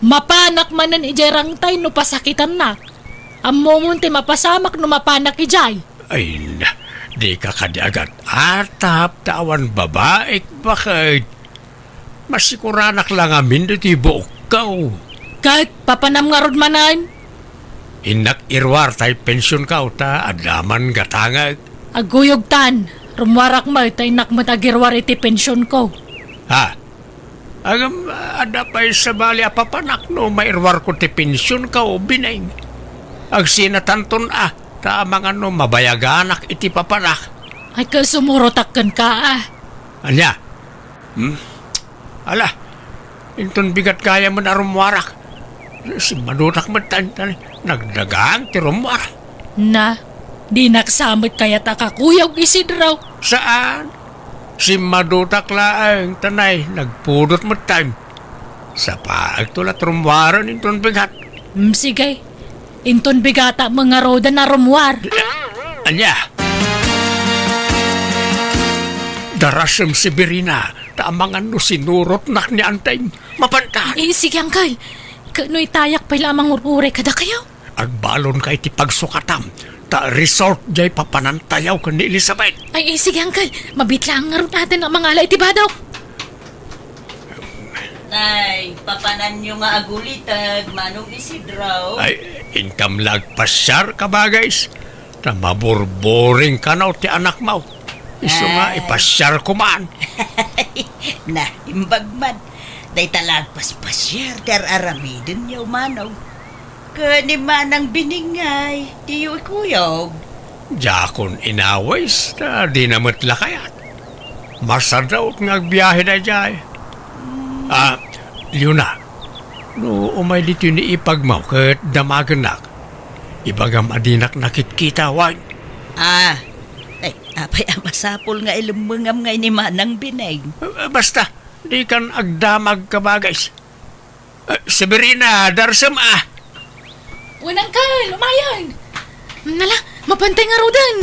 Mapanak manen idiay rangtay no pasakitannak. Ammomon ti mapasamak no mapanak idiay. Ay na, dika kadi agat-atap ta awan babaik, baket. Masikuranak la ngamin ditoy buokko. Ket papanam ngarud manen? Innak iruar tay pensionko ta adda man gatangek. Aguyogtan, rummuarak met ta innak met agiruar iti pensionko. Ah, agam, adda pay sabali a papanak no mairuarko ti pensionko, Bineng. Agsinatanton a, ta amangan no mabayaganak iti papanak. Ay, ket sumurotak kenka, a. Ania? Hmm? Ala, inton bigat gayam a rummuarak. Simmadutak met ta, ta nagdagang ti rummuar. Na, dinak sa met kayat a kakuyog, Isidro. Saan? Simmadutak laeng, ta nagpudot met ta. Sapaekto la rummuaren inton bigat. Hmm, sige. Inton bigata met ngaruden a rummuar. Ania? Darasem, Severina, ta amangan no sinurotnak ni Anteng. Mapanta. Eh, sige, Uncle. Ket no itayak pay la a mangur-uray kadakayo? Agbalonka iti pagsukatam, ta resort jay papanantayo ken ni Elizabeth. Ay, eh, sige, Uncle. Mabiit laeng ngarud a mangala iti bado. Nay, papananyo nga aguliteg, Manong Isidro? Ay, inkam la agpasiar, kabagis. Ta maburburing kano ti anakmo. Isu nga Ay. ipasiarko man. Na, imbag man. Dayta la agpaspasiar ti ar-aramidenyo, Manong. Ken ni Manang Bineng ngay, diyo ikuyog. Diakon inawis, ta dina met la kayat. Masadut nga agbiahe daydiay. Ah, Leona, no umay ditoy ni ipagmo ket damagennak, ibagam a dinak nakitkita, wen? Ah, ay, apay a masapul nga ilemmengam ngay ni Manang Bineng? Ah, basta, dikan agdamag, kabagis. Eh, Severina, darsem a. Wen, Uncle, umayen. Nala, mapantay ngaruden.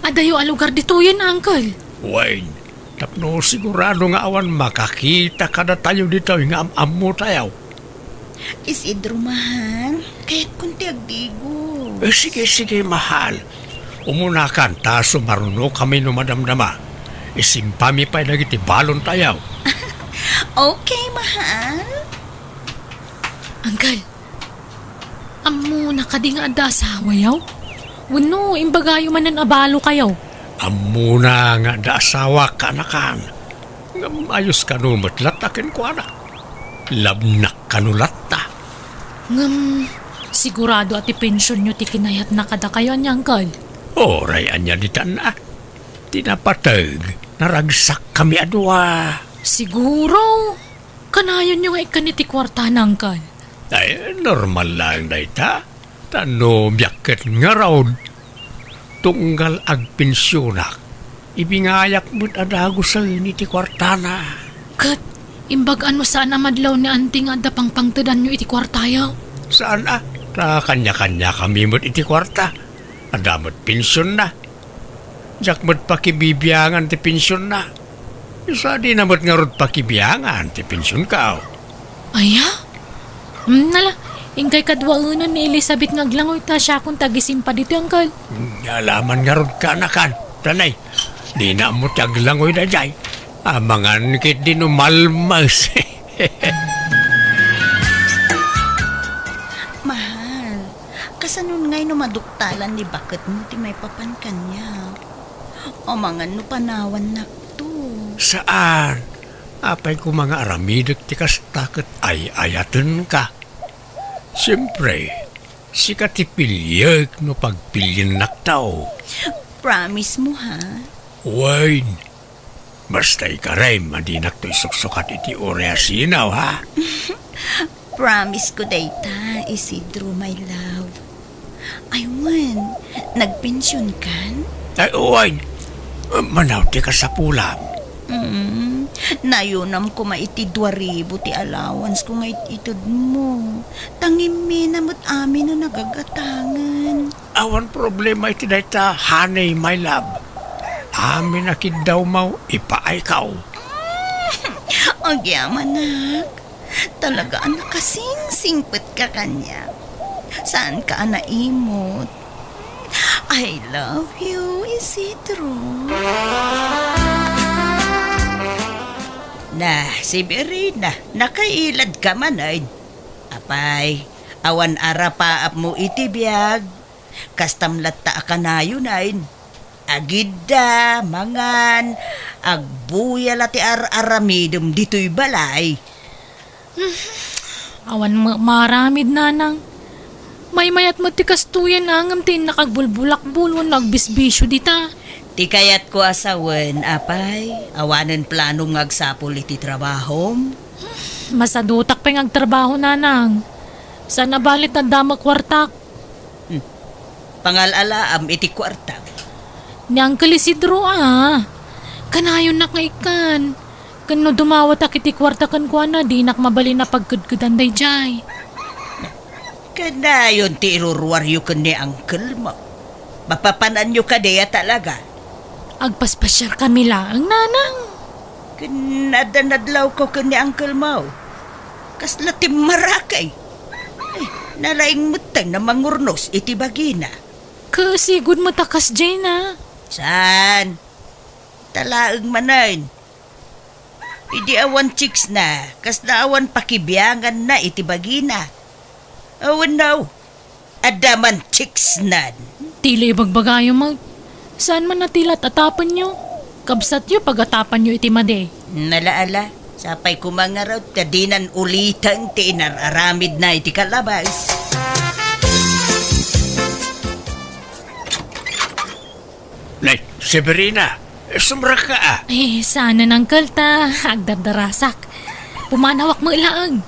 Adayo a lugar ditoyen, Uncle. Wen, tapno sigurado nga awan makakita kadatayo ditoy nga am-ammotayo. Isidro, mahal, kayatkon ti agdigos. Eh, sige, sige, mahal. Umunakan, ta sumarunokami no madamdama. Isimpami pay dagiti balontayo. Okay, mahal. Uncle, ammona kadi nga adda asawayo? Wenno, imbagayo manen a balokayo? Ammona nga adda asawak, kaanakan. Ngem ayos kano met latta kenkuana. Labnak kano latta. Ngem sigurado a ti pensionyo ti kinayatna kadakayo, ania, Uncle? Uray ania ditan a. Ti napateg, naragsakkami a dua. Siguro, kanayonyo nga ikkan iti kuartana, Uncle. Ay, normal laeng dayta. Ta no biag ket ngarud, tunggal agpensionak, ibingayak met a dagusen iti kuartana. Ket imbag a no saan a madlaw ni Auntie nga adda pangpangtedanyo iti kuartayo? Saan a, ta kaniakaniakami met iti kuarta. Adda met pensionna. Diak met pakibibiangan ti pensionna. Isu a dina met ngarud pakibiangan ti pensionko. Aya? Hmm, nala, inkay kaduaenan ni Elizabeth nga aglangoy ta siakon ti agisimpa ditoy, Uncle. Hmm, alaman ngarud, kaanakan. Tanay, dina ammo ti aglangoy daydiay. Amangan ketdi no malmes. Mahal, kasanon ngay no maduktalan ni baketmo ti maipapan kaniak? Amangan no panawannakto. Saan? Apay koma nga aramidek ti kasta ket ay-ayatenka. Siempre, sika ti piliek no pagpiliennakto. Promise mo, ha? Wen, basta ikarem a dinakto isuksukat iti uray a sinaw, ha? Promise ko dayta, Isidro, my love. Ay, wen, nagpension kan? Ay, uwan. Manaw ti kasapulam. Mm, nayunam koma iti dua ribu ti allowance ko nga it-ited mo. Tangimmi na met amin no nagagatangen. Awan problema iti dayta, honey, my love. Amin a kiddawmo, ipaayko. Agyamanak. Talaga a nakasingsingpetka kaniak. Saanka a naimot. I love you, Isidro. Na, Severina, nakailadka manen. Apay, awan arapaapmo iti biag. Kastam latta a kanayonen. Agidda, mangan, agbuya la ti ar-aramidem ditoy balay. Awan met maaramid, nanang. Maymayat met ti kastoyen a ngem ti innak agbulbulakbol wenno agbisbisio dita. Ti kayatko a sawen, apay, awanen planom nga agsapul iti trabahom? Masadutak pay nga agtrabaho, nanang. Saan a bali ta adda met kuartak. Hmm. Pangal-alaam iti kuarta. Ni Uncle Isidro, a. Kanayonnak nga ikkan. Ken no dumawatak iti kuarta kenkuana, dinak mabalin a pagkedkedan daydiay. Kanayon ti iruruaryo ken ni uncle mo. Mapapananyo kadi a talaga? Agpaspasiarkami laeng, nanang. Ken adda nadlawko ken ni uncle mo. Kasla timmarakay. Ay, nalaing metten a mangurnos iti bagina. Kasigud met a kasdiay na. Saan? Talaeng manen. Idi awan chicksna, kasla awan pakibianganna iti bagina. Awan no, adda man chicksnan. Tila ibagbagayo met. Saan man a tila at-atapenyo? Kabsatyo pagatapanyo iti madi. Nala ala, sapay koma ngarud ta dinan uliten ti inar-aramidna iti kalabas. Nay, Severina, sumrekka a. Eh, saan, uncle, ta agdardarasak. Pumanawak met laeng.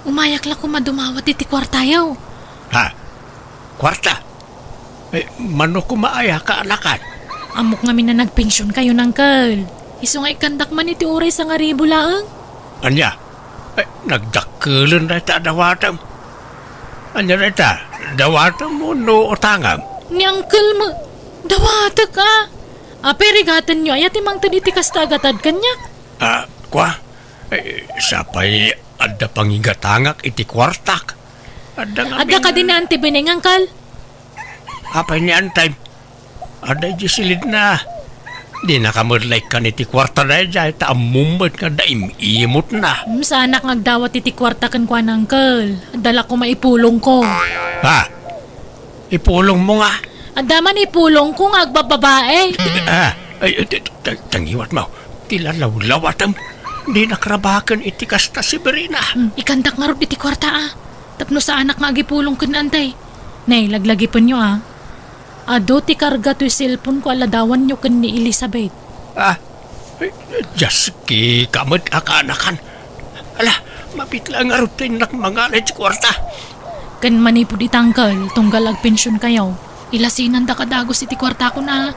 Umayak la koma dumawat iti kuartayo. Ha? Kuarta? Eh, mano koma aya kaanakan? Ammok ngamin a nagpensionkayon, uncle. Isu nga ikkandak man iti uray sangaribu laeng. Ania? Eh, nagdakkelen dayta a dawatem. Ania dayta? Dawatem wenno utangem? Ni uncle met, dawatek a. Apay, rigatenyo aya ti mangted iti kasta a gatad kaniak? Ah, kua? Eh, sapay adda pangigatangak iti kuartak. Adda ngamin. Adda kadi ni Auntie Beneng, uncle? Apay ni Antay? Adda idiay silidna. Dinaka met la ikkan iti kuarta daydiay ta ammom met nga adda im-imotna. Hmm, saanak nga agdawat iti kuarta kenkuana, uncle. Adda la koma ipulongko. Ha? Ipulongmo nga? Adda man ipulongko nga agbabbabae. Ah, ay, ay, ta-, ta-, tangiwat mo. Ti lalawlawatem. Dinak rabaken iti kasta, Severina. Hmm, ikandak ngarud iti kuarta, a. Tapno saanak nga agipulong ken Antay. Nay, laglagipenyo, a. Adu ti karga toy cellphone ko a ladawanyo ken ni Elizabeth. Ah, eh, Dios, ki, kamet a kaanakan. Ala, mapit la ngarud ti innak mangala iti kuarta. Ken manipud ita, uncle, tunggal agpensionkayo, ilasinandak a dagus iti kuartakon a.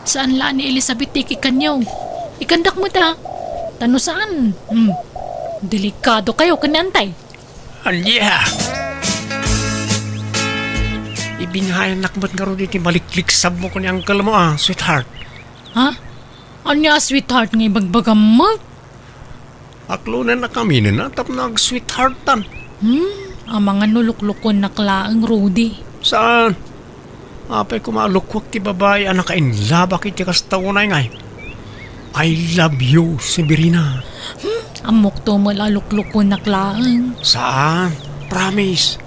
Saan la ni Elizabeth ti ikikkanyo. Ikandak met a. Ta no saan, hmm, delikadokayo ken ni Antay. Ania? Ibinhayannak met ngarud iti malikliksabmo ken ni uncle mo a, sweetheart. Ha? Ania a sweetheart nga ibagbagam met? Aklonennakami a tapno ag-sweetheartan. Hmm, amangan no luklukuennak laeng, Rudy. Saan? Apay koma a lukuak ti babai a nakainlabak iti kasta unay ngay? I love you, Severina. Hmm, ammokto met a luklukuennak laeng. Saan? Promise.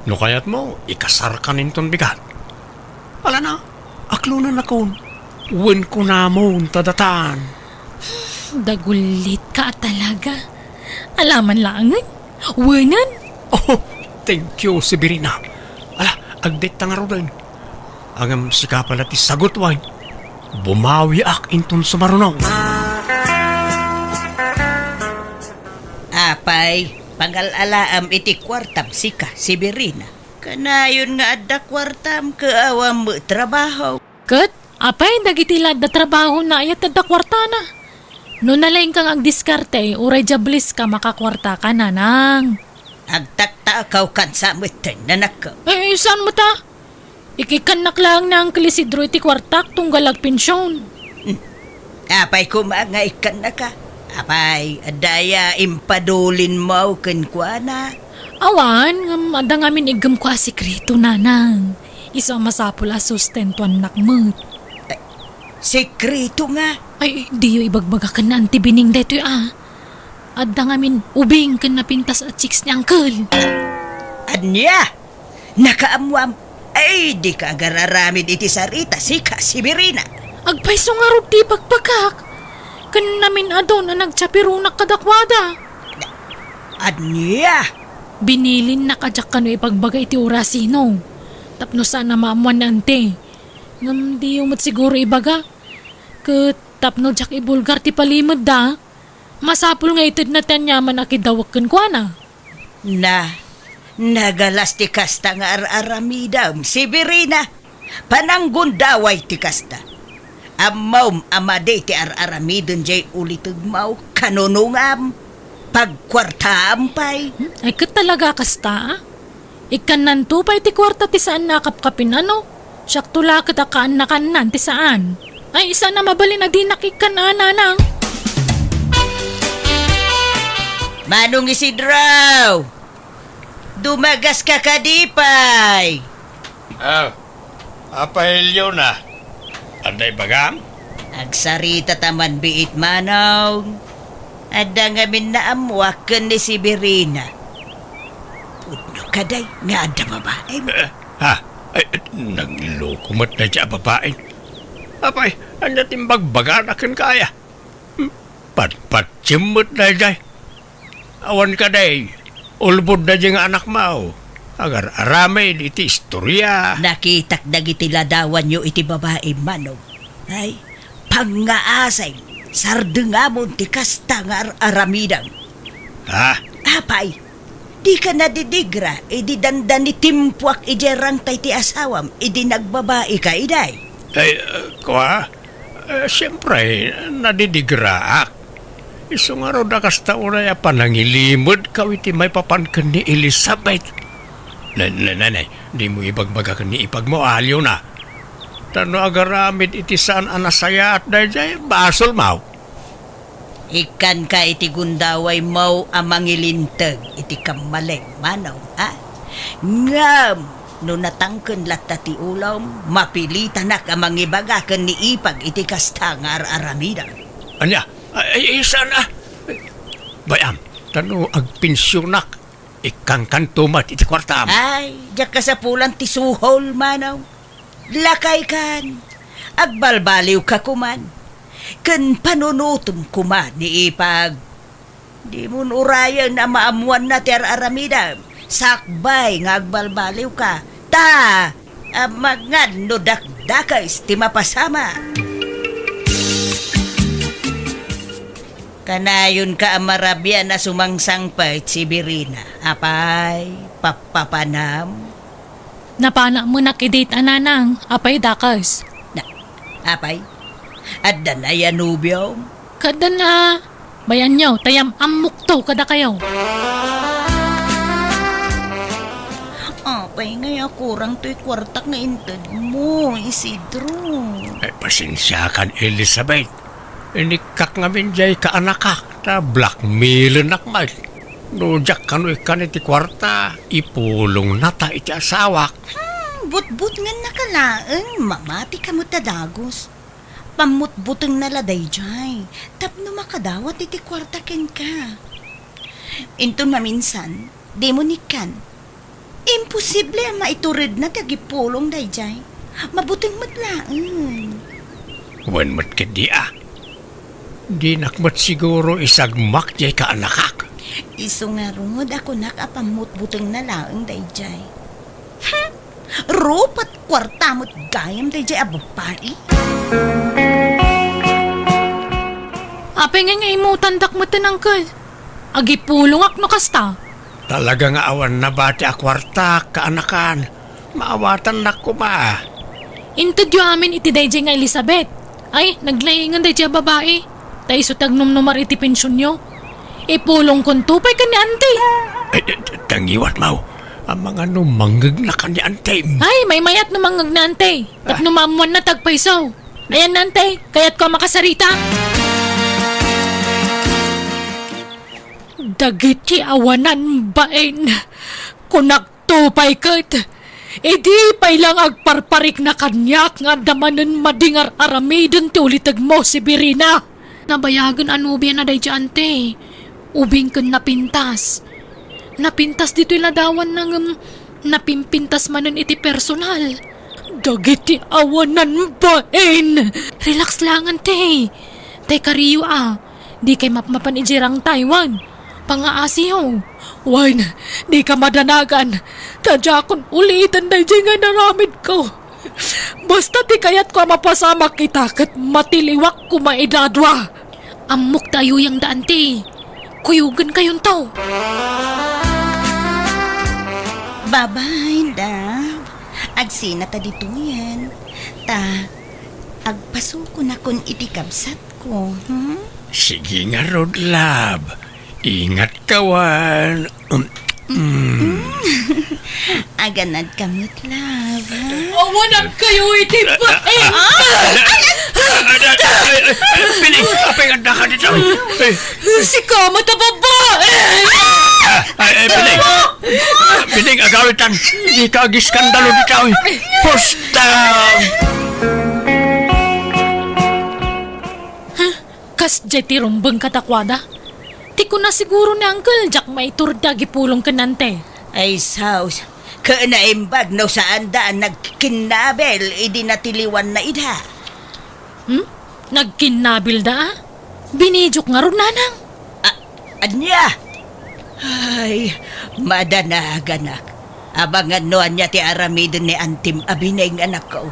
No kayatmo, ikasarkan inton bigat. Ala na, aklonennakon. Wen kunamon ta datan. Dagullitka a talaga. Alaman laengen? Wenen? Oh, thank you, Severina. Ala, agdetta ngaruden. Ngem sika pay la ti sagut wen. Bumawiak inton sumaruno. Apay, pangal-alaam iti kuartam sika, Severina. Kanayon nga adda kuartam ket awan met trabaho. Ket, apay, dagiti la adda trabahona aya ti adda kuartana? No nalaingka nga agdiskarte, uray diabliska, makakuartaka, nanang. Agtaktakaw kansa metten, nanakko. Eh, saan met a? Ikikkannak laeng ni Uncle Isidro iti kuartak tunggal agpension. Hmm. Apay koma nga ikkannaka? Apay, adda aya impadulinmo kenkuana? Awan, ngem adda ngamin iggemko a sekreto, nanang. Isu a masapul a sustentuannak met. Eh, sekreto nga? Ay, diyo ibagbaga ken ni Auntie Bining daytoy a. Adda ngamin ubing ken napintas a chicks ni Uncle. Ania? Nakaammoam? Ay, dika agar-aramid iti sarita, sika, Severina. Agpayso ngarud ti ibagbaga. Ken namin-adun a nagchapirunak kadakuada. Ania? Binilinnak a diak kano ibagbaga iti orasino. Tapno saan a maammuan ni Auntie. Ngem diyo met siguro ibaga. Ket tapno diak ibulgar ti palimedda, masapul nga itedna ti aniaman a kidawek kenkuana. Na, nagalas ti kasta nga ar-aramidem, Severina. Pananggundaway ti kasta. Ammom a madi ti ar-aramiden jay ulitegmo, kanunongam, pagkuartaam pay. Hmm? Ay, ket talaga kasta, a? Ikkannanto pay ti kuarta ti saan a kapkapin, ano? Siakto la ket a kaannakannan ti saan. Ay, saan a mabalin a dinak ikkan, a, nanang. Manong Isidro! Dumagaska kadi pay? Ah, Apay Leona, adda ibagam? Agsaritata man biit, Manong. Adda ngamin naammuak ken ni Severina. Pudno kadi nga adda babaem? Eh, ha? Ay, nagloko met dayta a babae. Apay, ania ti imbagbagana kenka aya? Hmm? Patpatiem met daydiay. Awan kadi, ulbod daydiay nga anakmo. Agar-aramid iti istoria. Nakitak dagiti ladawanyo iti babaem, Manong. Ay, pangngaasem, sardengamon ti kasta nga ar-aramidem. Ha? Apay, dika nadidigra idi dandani timpuak idiay rangtay ti asawam idi nagbabaika idi? Ay, uh, kua? Eh, siempre, nadidigraak. Isu ngarud a kasta unay a panangilimedkaw iti maipapan ken ni Elizabeth. Na, na, na, na, dimo ibagbaga ken ni ipagmo, Leona. Ta no agaramid iti saan a nasayaat daydiay, basolmo. Ikkanka iti gundawaymo a mangilinteg iti kammalem, Manong, a? Ngem no natangken latta ti ulom, mapilitanak a mangibaga ken ni ipag iti kasta nga ar-aramidem. Ania? Ay, ay, saan a? Bay-am, ta no agpensionak, ikkankanto met iti kuartam. Ay, diak kasapulan ti suhol, Manong. Lakaykan, agbalbaliwka koman, ken panunotem koma ni ipag. Dimon urayen a maammoanna ti ar-aramidem, sakbay nga agbalbaliwka, ta amangan no dakdakes ti mapasamak. Kanayonka a marabian a sumangsangpet, Severina. Apay, pappapanam? Napanak menak idi, a nanang, apay dakes? Na, apay, adda nay a nobiom? Kaadda a, bay-anyo, ta yam-ammokto kadakayo. Apay ngay a kurang toy kuartak nga intedmo, Isidro? Ay, pasensiakan, Elizabeth. Inikkak ngamin jay kaanakak, ta blackmailennak met. No diak kano ikkan iti kuarta, ipulongnata iti asawak. Hmm, butbutngennaka laeng, mamatika met a dagus. Pammutbutengna la daydiay, tapno makadawat iti kuarta kenka. Inton maminsan, dimo nikkan. Imposible a maituredna ti agipulong daydiay. Mabuteng met laeng. Wen met ketdi a. Dinak met siguro isagmak diay kaanakak. Isu ngarud a kunak a pammutbutengna laeng daydiay. Hmm! Rupat kuarta met gayam daydiay a babai. Apay ngay nga imutandak met, uncle? Agipulongak no kasta. Talaga nga awan nabati a kuartak, kaanakan. Maawatannak koma. Intedyo amin iti daydiay nga Elizabeth. Ay, naglaingen daydiay a babai. Ta isu ti agnumnumar iti pensionyo. Ipulongkonto pay ken ni Auntie. Ay, d-, d-, dangiwat, Mau. Amangan no mangngegna ken ni Auntie. Ay, maymayat no mangngeg ni Auntie. Tapno maammoanna ti agpayso. Ayan, Auntie, kayatko a makasarita. Dagiti awanan bain, kunak to pay ket, idi pay lang agparparikna kaniak nga adda manen madi nga ar-aramiden ti ulitegmo, Severina. Nabayagen a nobiana daydiay, Auntie. Ubing ken napintas. Napintas ditoy ladawanna ngem Napimpintas manen iti personal. Dagiti awanan bain! Relax laengen, te. Tay kariyo a, dikay mapmapan idiay rangtay wen pangaasiyo. Wen, dika madanagan. Ta diakon uliten daydiay nga inaramidko. Basta ti kayatko a mapasamak ita ket matiliwak koma ida a dua. Ammok ta ayuyangda, anti. Kuyogenkayonto. Bye-bye, love. Agsinata ditoyen. Ta, agpasukonakon iti kabsatko, hmm? Sige ngarud, love. Ingatka wen. Um, mm. Aganadka met, love, ha? Awanankayo iti bain! Pining, apay nga daka dito? Sika met a babae! Ay, ay, Pining! Pining, agawitan! Dika agiskandalo dito! Pusta! Kasdiay ti rumbeng kadakuada. Ti kuna siguro ni Uncle, diak maitur ti agipulong ken, anti. Ay, sus. Ket naimbag no saanda a nagkinnabil idi natiliwanna ida. Hmm? Nagkinnabilda a? Binidiok ngarud, nanang. A-, ania? Ay, madanaganak. Amangan no ania ti aramiden ni antim a Bining, anakko.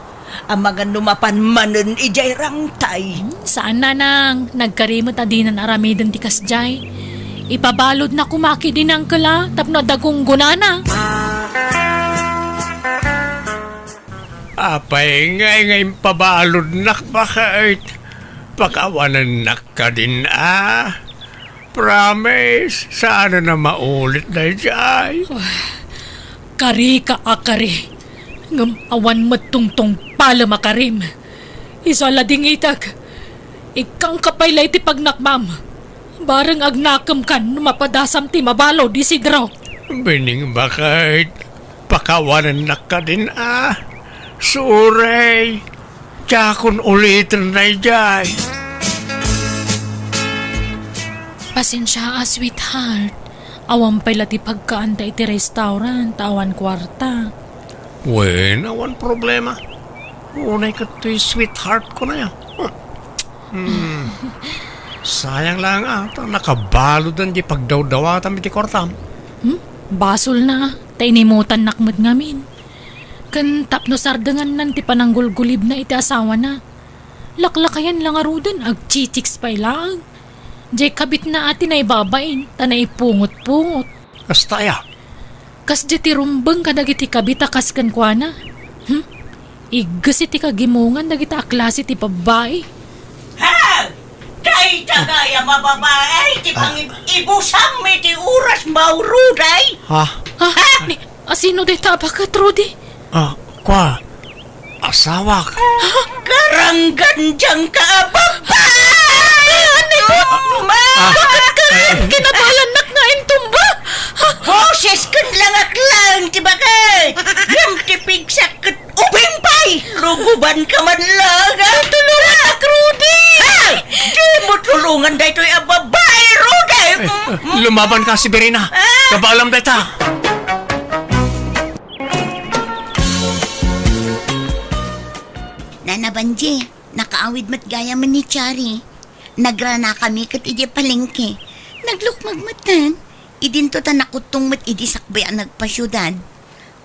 Amangan no mapan manen idiay rangtay. Hmm, saan, nanang. Nagkari met a dinan aramiden ti kasdiay. Ipabaludna koma kadi ni Uncle a tapno adda gunggonana. Apay ngay nga impabaludnak, baket? Pakawanennak kadin a. Promise, saan a maulit daydiay. Karika a kari, ngem awan met tungtungpalem a karim. Isu a ladingitek, ikkangka pay la iti pagnakmam. Bareng agnakemkan no mapadasam ti mabalud, Isidro. Bining, baket, pakawanennak kadin a. Sorry. Diakon uliten daydiay. Pasensia a, sweetheart. Awan pay la ti pagkaanta iti restaurant ta awan kuarta. Wen, awan problema. Unay ket toy sweetheart ko na ya. Hmm. Sayang lang a, ta nakabaludan di pagdawdawatam iti kuartam. Hmm? Basolna, ta inimutannak met ngamin. Ken tapno sardengannan ti pananggulgulibna iti asawana. Laklakayan la ngaruden, agchichicks pay laeng. Diay kabitna a ti naibabain, ta naipungot-pungot. Kasta aya? Kasdiay ti rumbeng kadagiti kabit a kas kenkuana. Hmm? Igges iti kagimongan dagita a klase ti babbai. Ha! Dayta gayam a babai ti pangib-ibusam iti oras, Mauro, day? Ha? Ah, ni, asino dayta a baket, Rudy? Ah, kua, asawak. Garanggandiangka a babai! Ano ito? Baket ka rin! Kinabalannak nga intumba! Boses ken langak laeng ti baket! Ngem ti pigsak ket ubing pay! Rugubanka man laeng, a? Tulongannak, Rudy! Ha? Dimo tulongan daytoy a babai, Rudy! Lumabanka, Severina! Ah! Kabaelam dayta! Nana Banji, nakaawid met gayam ni Chari. Nagranakami ket idiay palengke. Naglukmag metten. Idinto ta nakuttong met idi sakbay a nagpasiudad.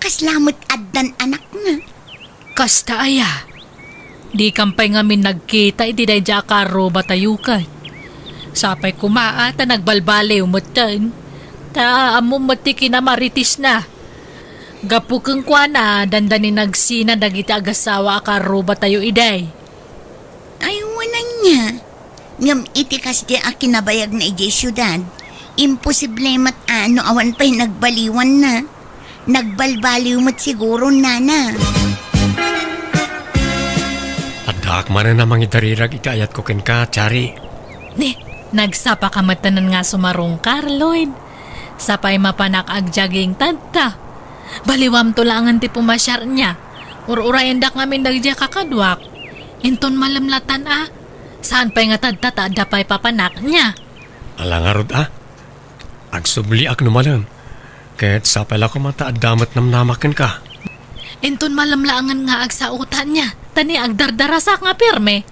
Kasla met addan anakna. Kasta aya? Dikam pay ngamin nagkita idi daydiay a karrubatayo ket. Sapay koma a ta nagbalbaliw metten. Ta ammom met ti kinamaritisna. Gapu kenkuana, dandani nagsina dagiti agasawa a karrubatayo idi. Ay, wen ania. Ngem iti kasdi a kinabayagna idiay siudad, imposible met a no awan pay nagbaliwanna. Nagbalbaliw met siguro, nana. Addaak manen a mangidarirag iti ayatko kenka, Chari. Ni, nagsapaka metten nga sumarungkar, Lloyd. Sapay mapanak agjaging tadta. Baliwamto laengen ti pumasiarna. Ur-urayendak ngamin dagiti kakaduak. Inton malem latan a, saan pay nga tadta ta adda pay papanakna. Ala ngarud a. Agsubliak no malem. Ket sapay la koma ta adda met namnama kenka. Inton malamlaangan nga agsaotan niya, ta ni agdardarasak nga pirme.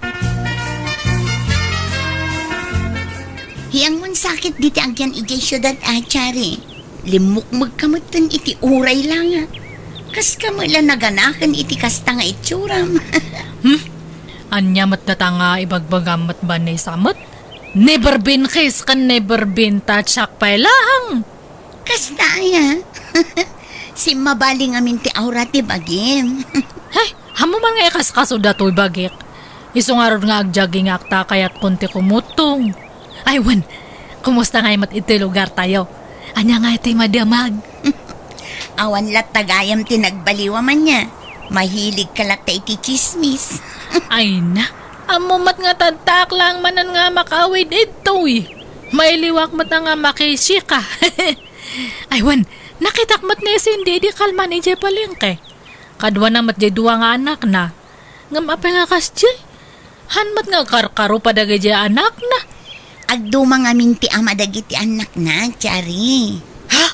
Hiangmon sakit diti agyan idiay siudad a, Chari. Limmukmegka metten iti uray la nga. Kaska met la naganaken iti kasta nga itsuram. Hmm? Ania met data nga ibagbagam met, Vanessa met? Never been kiss ken never been touch pay laeng. Kasta aya? Simmabali ngamin ti aura ti bagim. Hay, ammo man nga ikaskaso datoy bagik. Isu ngarud nga agjagingak ta kayatkon ti kumutong. Ay, wen, kumusta ngay met iti lugar tayo? Ania ngay ti madamag? Awan latta gayam ti nagbaliw a mania. Mahiligka latta iti tsismis. Ay na, ammo met nga tadtaak laeng manen nga makaawid ditoy. Mailiwak met nga makisika. Ay, wen, nakitak met ni Cindy idi kalman idiay palengke. Kaduana met diay dua nga anakna. Ngem apay nga kasdiay? Han met nga karkarupa dagiti anakna. Agduma ngamin ti ama dagiti annakna, Chari. Ha?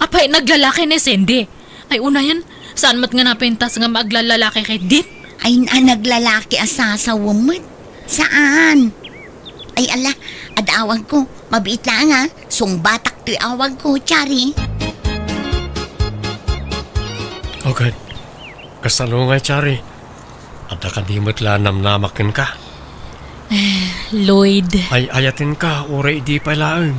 Apay, naglalaki ni Cindy? Ay, unayen, saan met nga napintas nga aglallalaki ketdin? Ay, na, naglalaki a sasawem met. Saan? Ay, ala, adda awagko. Mabiit laeng, a. Sungbatak toy awagko, Chari. Okay. Kasano ngay, Chari? Adda kadi met la namnama kenka? Eh, Lloyd. Ay-ayatenka, uray idi pay laeng.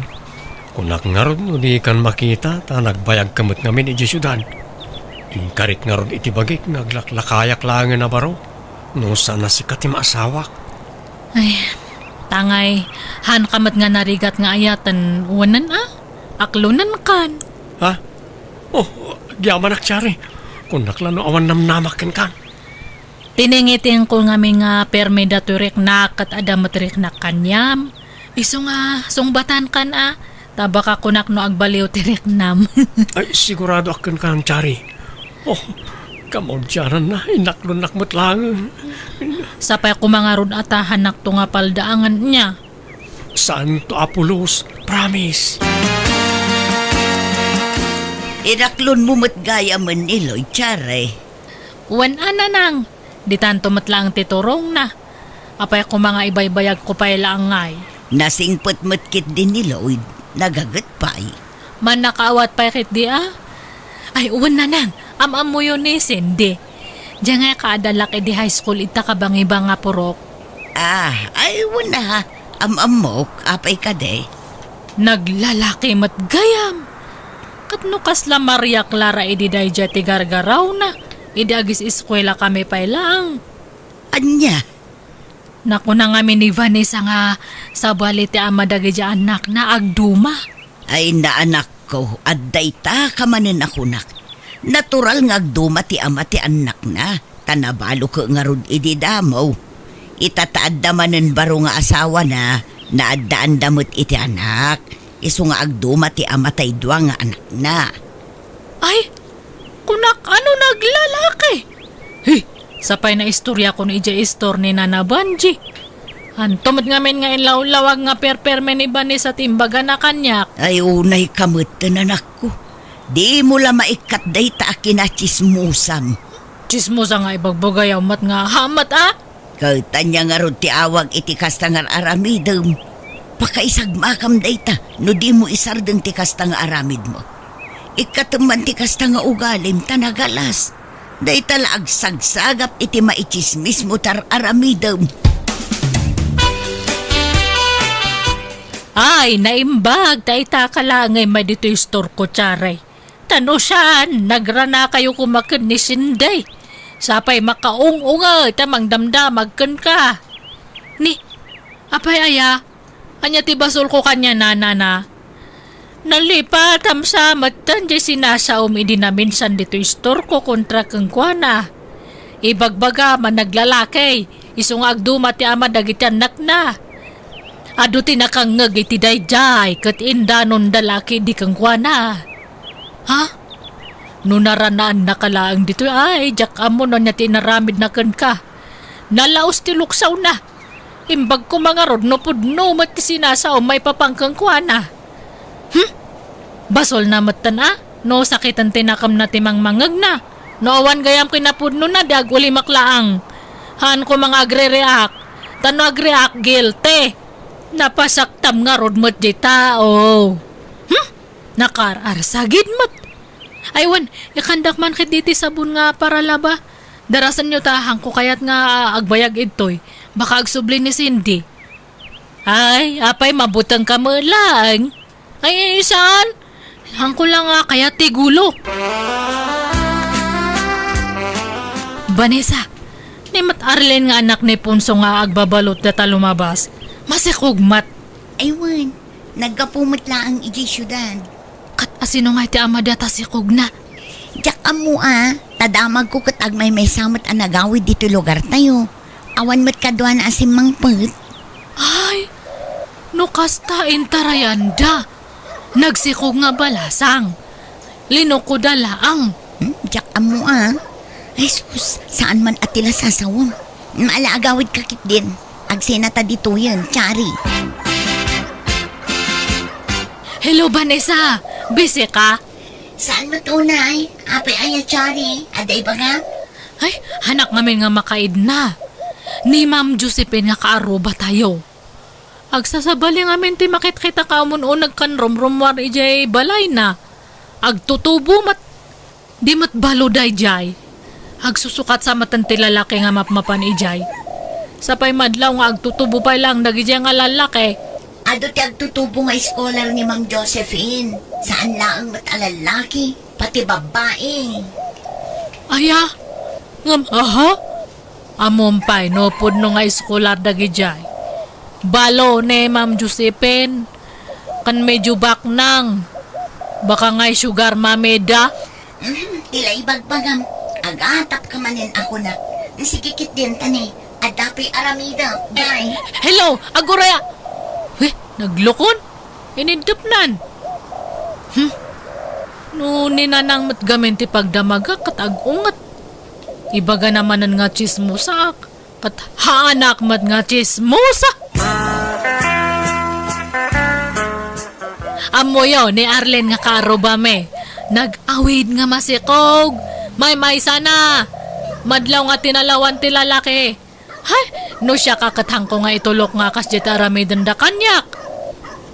Kunak ngarud no dikan makita, ta nagbayagka met ngamin idiay siudad. Inkarik ngarud iti bagik nga aglaklakayak laengen a baro, no saan a sika ti maasawak. Ay, tangay, hanka met nga narigat nga ayaten, wenen a? Aklonenkan. Ha? Oh, agyamanak, Chari. Kunak la no awan namnamak kenkan. Tiningitingko ngamin nga permi datoy riknak ket adda met riknak kaniam. Isu nga sungbatankan a, ta baka kunak no agbaliw ti riknam. Ay, sigurado akken kan, Chari. Oh, kamaudiananna, inaklonnak met laeng. Sapay koma ngarud a ta hannakto nga paldaangen nia. Saanto a pulos, promise. Inaklonmo met gayamen ni Lloyd, Chari. Wen a, nanang, ditanto met laeng ti turongna. Apay koma nga ibaybayagko pay laeng ngay? Nasingpet met ketdi ni Lloyd, nagaget pay. Mannakaawat pay ketdi a? Ay, wen, nanang, am-ammoyo ni Cindy. Diay ngay kaadalak idi high school ita kabangibang nga purok. Ah, ay, wen a, am-ammok, apay kadi? Naglalaki met gayam. Ket no kasla Maria Clara idi daydiay ti gargarawna, idi agis-eskuela kami pay laeng. Ania? Nakuna ngamin ni Vanessa nga sabali ti ama dagiti annakna agduma. Ay, naanakko, adda ita ka manen a kunak. Natural nga agduma ti ama ti annakna, ta nabalo ket ngarud idi damo. Ita ta adda manen baro nga asawana, naaddaanda met iti anak. Isu nga agduma ti ama tay dua nga anakna. Ay, kunak, ano, naglalaki? He, sapay naistoriakon idiay istor ni Nana Banji. Anto met ngamin nga inlawlawag nga perperme ni Vanessa ti imbagana kaniak? Ay, unayka metten, anakko. Dimo la maikkat dayta a kinatsismosam. Tsismosa nga ibagbagayaw met nga hamet a? Ket ania ngarud ti awag iti kasta nga ar-aramidem? Pakaisagmakam dayta no dimo isardeng ti kasta nga aramidmo. Ikkatem man ti kasta nga ugalim ta nagalas. Dayta la agsagsagap iti maitsismismo ti ar-aramidem. Ay, naimbag ta ita ka laeng ngay ditoy istorko, Charay. Ta no saan, nagranakayo koma ken ni Sinday. Sapay makaung-ungay ta mangdamdamag kenka. Ni, apay aya? Ania ti basolko kaniana, nana? Nalipatam sa metten ti sinasaom idi naminsan ditoy istorko kontra kenkuana. Ibagbaga, managlalaki, isu nga agduma ti ama dagiti annakna. Adu ti nakangngeg iti daydiay ket indanonda la ketdi kenkuana. Ha? No naranaannaka laeng ditoy, ay, diak ammo no ania ti inaramidna kenka. Nalaos ti luksawna. Imbag koma ngarud no pudno met ti sinasaom maipapan kenkuana. Hmm? Basolna metten a? No sakiten ti nakemna ti mangmangngegna. No awan gayam kinapudnona, di agulimek laeng. Haan koma nga agre-react. Ta no agreact, guilty. Napasaktam ngarud met diay tao. Hmm? Nakaar-arsagid met. Ay wen, ikandak man ketdi ti sabon nga paralaba. Darasenyo ta, haanko kayat nga agbayag idtoy. Baka agsubli ni Cindy. Ay, apay, mabutengka met laeng. Ay, ay, saan? Haanko la nga kayat ti gulo. Vanessa, ni met Arlene nga anak ni Ponso nga agbabalot dita lumabas, masikog met. Ay wen, naggapu met laeng idiay siudad. Ket asino ngay ti ama dayta sikogna? Diak ammo a, ta damagko ket agmaymaysa met a nagawid ditoy lugartayo. Awan met kaduana a simmangpet. Ay, no kasta, intarayanda. Nagsikog nga balasang. Linukoda laeng. Hmm, diak ammo a. Ay sus, saan man a ti la sasawem. Ala, agawidka ketdin. Agsina ta ditoyen, Chari. Hello, Vanessa. Busy ka? Saan met unay? Apay aya, Chari? Adda ibagam? Ay, haanak ngamin nga makaidna. Ni Ma'am Josephine nga kaarrubatayo. Agsasabali ngamin ti makitkitak a umun-uneg ken rumrummuar idiay balayna. Agtutubo met. Di met balo daydiay. Agsusukatsa metten ti lalaki nga mapmapan idiay. Sapay madlaw nga agtutubo pay laeng dagidiay nga lalaki. Adu ti agtutubo nga scholar ni Ma'am Josephine. Saan laeng met a lalaki, pati babbai. Aya? Ngem, aha? Ammom pay no pudno nga eskolar dagidiay. Balo ni Ma'am Josephine, ken medyo baknang. Baka ngay sugar mommy da? Mhm, ti la ibagbagam. Agatapka manen a kunak. Sige ketdin ta ni, adda pay aramidek, day. Hello, aguray a. Eh, naglukon? Iniddepnan. Hmm. No ni Nanang met gamin ti pagdamagak ket ag-unget. Ibagana manen nga tsismosaak, ket haanak met nga tsismosa. Ammoyo ni Arlene nga kaarrubami, nag-awid nga masikog, maymaysana. Madlaw nga tinalawan ti lalaki. Hay, no siak a ket haanko nga itulok nga kasdiay ti aramidenda kaniak.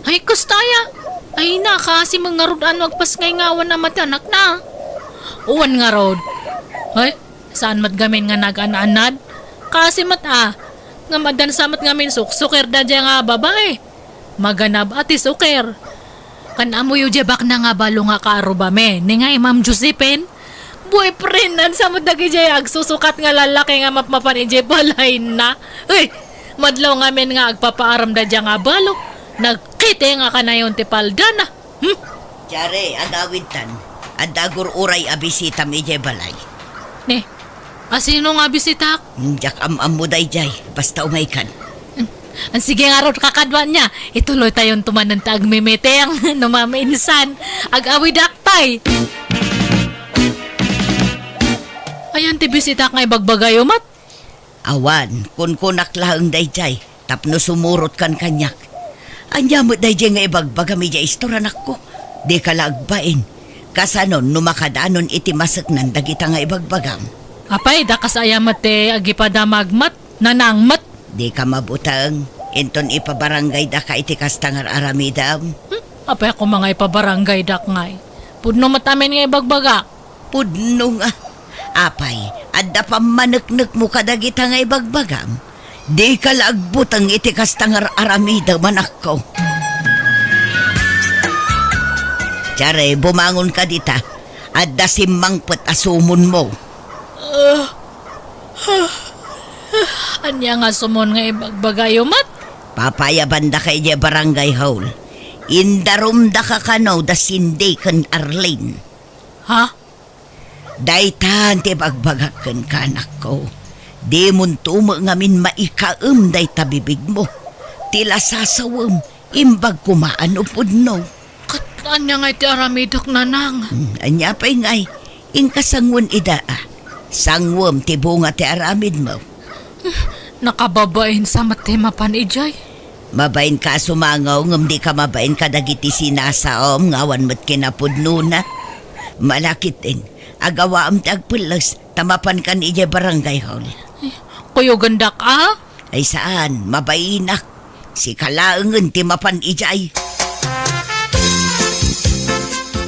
Hay, kasta aya. Ay, nakaasi met ngarud a no agpasngay nga awan ama ti anakna. Wen ngarud. Hay, saan met gamin nga nagaan-anad? Kaasi met a. Ngem addansa met ngamin suksuker daydiay nga babai. Maganab a ti suker. Ken ammoyo diay baknang a balo nga kaarrubami, ni ngay Ma'am Josephine? Boyfriendnansa met dagidiay agsusukat nga lalaki nga mapmapan idiay balayna. Uy, madlaw ngamin nga agpapaaram daydiay nga balo. Nagkiteng a kanayon ti paldana. Hmm? Diay agawidtan, adda agur-uray a bisitam idiay balay. Ne, asino nga bisitak? Hmm, diak am-ammo daydiay, basta umaykan. Hmm, sige ngarud, kakadua nia, ituloytayonto manen ti agmimeeting, no maminsan, agawidak pay. Ayan ti bisitak nga ibagbagayo met? Awan, kunkunak laeng daydiay, tapno sumurotkan kaniak. Ania met daydiay nga ibagbagam idiay istor, anakko? Dika la agbain. Kasanon no makadanon iti maseknan dagita nga ibagbagam? Apay, dakas aya met ti agipadamag met, Nanang met? Dika mabuteng, inton ipabarangaydaka iti kasta nga ar-aramidem. Hmm? Apay a koma nga ipabarangaydak ngay? Pudno met amin nga ibagbagak. Pudno nga. Apay, adda pammaneknekmo kadagita nga ibagbagam? Dika la agbuteng iti kasta nga ar-aramidem, anakko. Tiare, bumangonka dita. Adda simmangpet a sumonmo. Ah, ah, ah, ania nga sumon nga ibagbagayo met? Papayabandaka idiay barangay hall. Indarumdaka kano da Cindy ken Arlene. Ha? Daytan ti ibagbagak kenka, anakko. Dimonto met ngamin maikaem dayta bibigmo. Ti la sasawem, imbag koma a no pudno. Ket ania ngay ti aramidek, Nanang? Hmm, ania pay ngay? Inka sangoen ida a. Sangoem ti bunga ti aramidmo. Nakababainsa met ti mapan idiay. Mabainka a sumango, ngem dika mabain kadagiti sinasaom nga awan met kinapudnona. Malakiten, agawaam ti agpelles, ta mapankan idiay barangay hall. Kuyogendak a? Ay saan, mabainak. Sika laengen ti mapan idiay.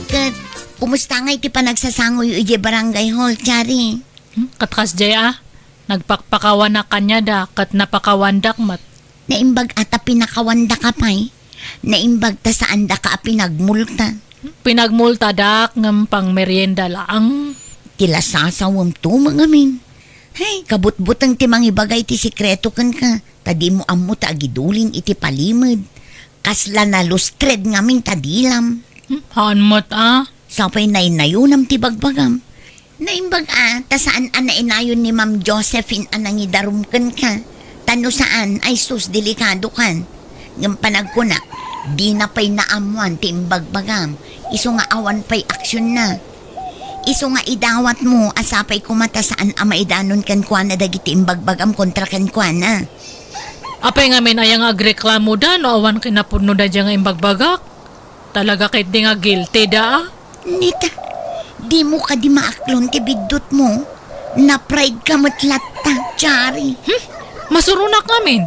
Ket, kumusta ngay ti panagsasangoyo idiay barangay hall, Chari? Hmm, ket kasdiay a? Nagpakpakawanak kaniada, ket napakawandak met. Naimbag a ta pinakawandaka pay. Naimbag ta saandaka a pinagmulta. Pinagmultadak ngem pangmerienda laeng. Ti lasasawem to met ngamin. Hay, kabutbuteng ti mangibagay ti sekreto kenka, ta dimo ammo ta agidulin iti palimed. Kasla nalustred ngamin ta dilam. Hmm, haan met a? Sapay naynayonam ti bagbagam. Naimbag a, ta saan a nainayon ni Ma'am Josephine a nangidarum kenka. Ta no saan, ay sus, delikadokan. Ngem panagkunak, dina pay naammoan ti imbagbagam. Isu nga awan pay aksionna. Isu nga idawatmo a sapay koma ta saan a maidanon kenkuana dagiti imbagbagam kontra kenkuana. Apay ngamin aya nga agreklamoda no awan kinapudnoda daydiay nga imbagbagak? Talaga ketdi nga guilty da a? Nita, dimo kadi maaklon ti biddutmo? Na-pride ka met latta, Chari. Hmm? Masuronak ngamin.